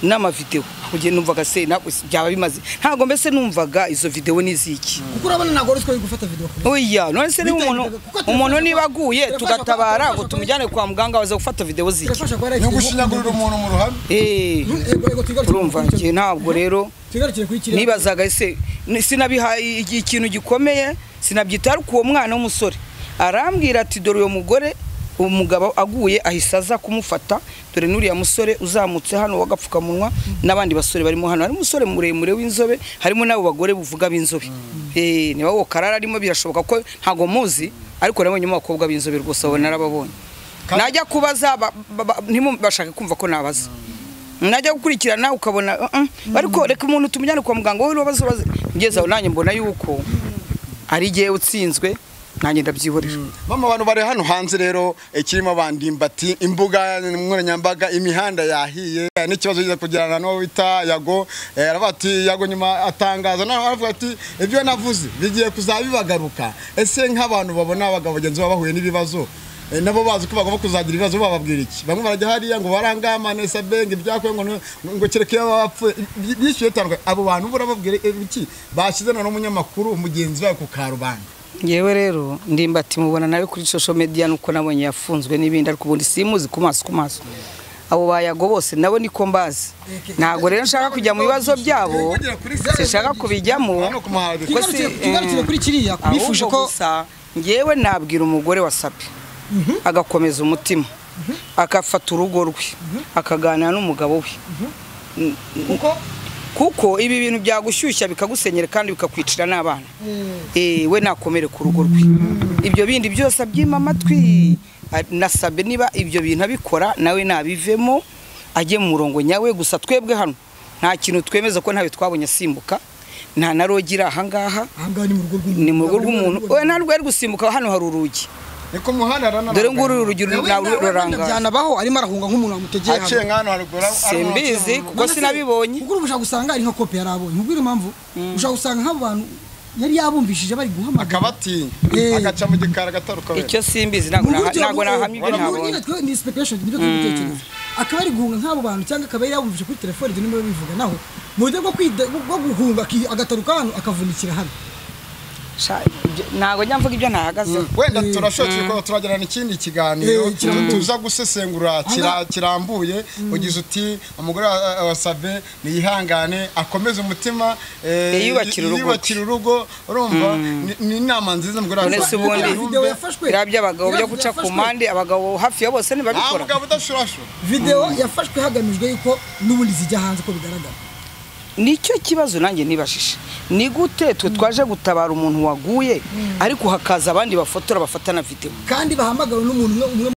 n'amavideo. Kugiye numvaga se byaba bimaze, ntabwo mbese numvaga izo video n'iziki, kuko urabona ntabwo ari twe gufata video. Oya none se umuntu niba aguye tugatabara ngo tumujyane kwa muganga baza gufata video ziki, ni gushinyagurira umuntu mu ruhame. Urumva ngiye ntabwo rero nibazaga ese sinabiha ikintu gikomeye sinabyita, ariko uwo mwana w'umusore arambwira ati dore uyo mugore umugabo aguye ahise aza kumufata, dore n'uriya musore uzamutse hano wagapfukamunwa n'abandi basore barimo hano, hari umusore muremure w'inzobe, harimo n'abo bagore buvuga b'inzobe. Niba wo karara arimo birashoboka ko ntago muzi, ariko nabonye abakobwa b'inzobe rwose abo narababonye. Najya kubaza ntibashake kumva ko nabaza, najya gukurikirana ukabona ariko reka umuntu tumujyane kwa muganga wowe ubaza ubaze. Ngeze aho nanjye mbona yuko ari jyewe utsinzwe, nanjye ndabyihorera. Mama, abantu bari hano hanze rero kirimo abandimbati, imbuga nkoranyambaga, imihanda yahiye n'ikibazo kiza kugirana n'uwo bita Yago. Aravuga ati Yago nyuma atangaza nawe aravuga ati ibyo navuze bigiye kuzabibagaruka. Ese nk'abantu babona abagabo bagenzi babo bahuye n'ibibazo, nabo bazi ko bagomba kuzagira ibibazo, bababwira iki? Bamwe barajya hariya ngo barangamane sabenge ibyakwe ngo kereke bapfuye bishyuye tandukanye. Abo bantu burababwira iki bashyize na n'umunyamakuru mugenzi wawe ku karubanda? Ngewe rero Ndimbati mubona nawe kuri social media nuko nabonye yafunzwe n'ibindi, ariko ubundi simuzi ku maso ku maso. Abo bayago bose nabo niko mbazi, ntago rero nshaka kujya mu bibazo byabo, sinshaka kubijyamo. Tugarukire kuri kiriya kubifuje ko ngewe nabwira umugore wa Sabe agakomeza umutima, akafata urugo rwe, akaganira n'umugabo we, kuko ibi bintu byagushyushya bikagusenyera kandi bikakwicira n'abana. We nakomere ku rugo rwe, ibyo bindi byose abyima amatwi. Nasabe niba ibyo bintu abikora nawe nabivemo ajye mu murongo nyawe. Gusa twebwe hano nta kintu twemeza ko ntawe twabonye asimbuka, nta na rogi iri ahangaha, ni mu rugo rw'umuntu. We nta rwo ari gusimbuka, hano hari urugi niko muhanda rana, dore nguru urugi rurangara. Byanabaho arimo arahunga nk'umuntu wamutegeye hano, aciye nk'hano haruguru. Simbizi kuko sinabibonye. Kuko ushaka gusanga ari nka kope yarabonye. Nkubwira impamvu ushaka gusanga nk'abo bantu yari yabumvishije bari guhamagara akabatinya, agaca mu gikara agataruka. Icyo simbizi, ntabwo nahamya ibyo ntabonye. Ni speculation, nibyo turi gutekereza. Akaba ari guhunga nk'abo bantu cyangwa akaba yari yabumvishije kuri telefone, ibyo nibo bivuga naho mu buryo bwo guhunga agataruka hano akavunikira hano. Ntabwo njya mvuga ibyo ntahagaze. Wenda turashotse ko turagirana ikindi kiganiro tuza gusesengura kirambuye. Ugize uti umugore wa Sabe niyihangane akomeze umutima, yiyubakira urugo. Urumva ni inama nziza umugore wa Sabe. Video yafashwe by'abagabo byo guca ku mpande, abagabo hafi ya bose ntibabikora. Nta mugabo udashurashura. Video yafashwe hagamijwe yuko n'ubundi zijya hanze ko bigaragara. Nicyo kibazo nanjye nibashije, ni gute twe twaje gutabara umuntu waguye ariko hakaza abandi bafotora bafatana video kandi bahamagawe n'umuntu umwe.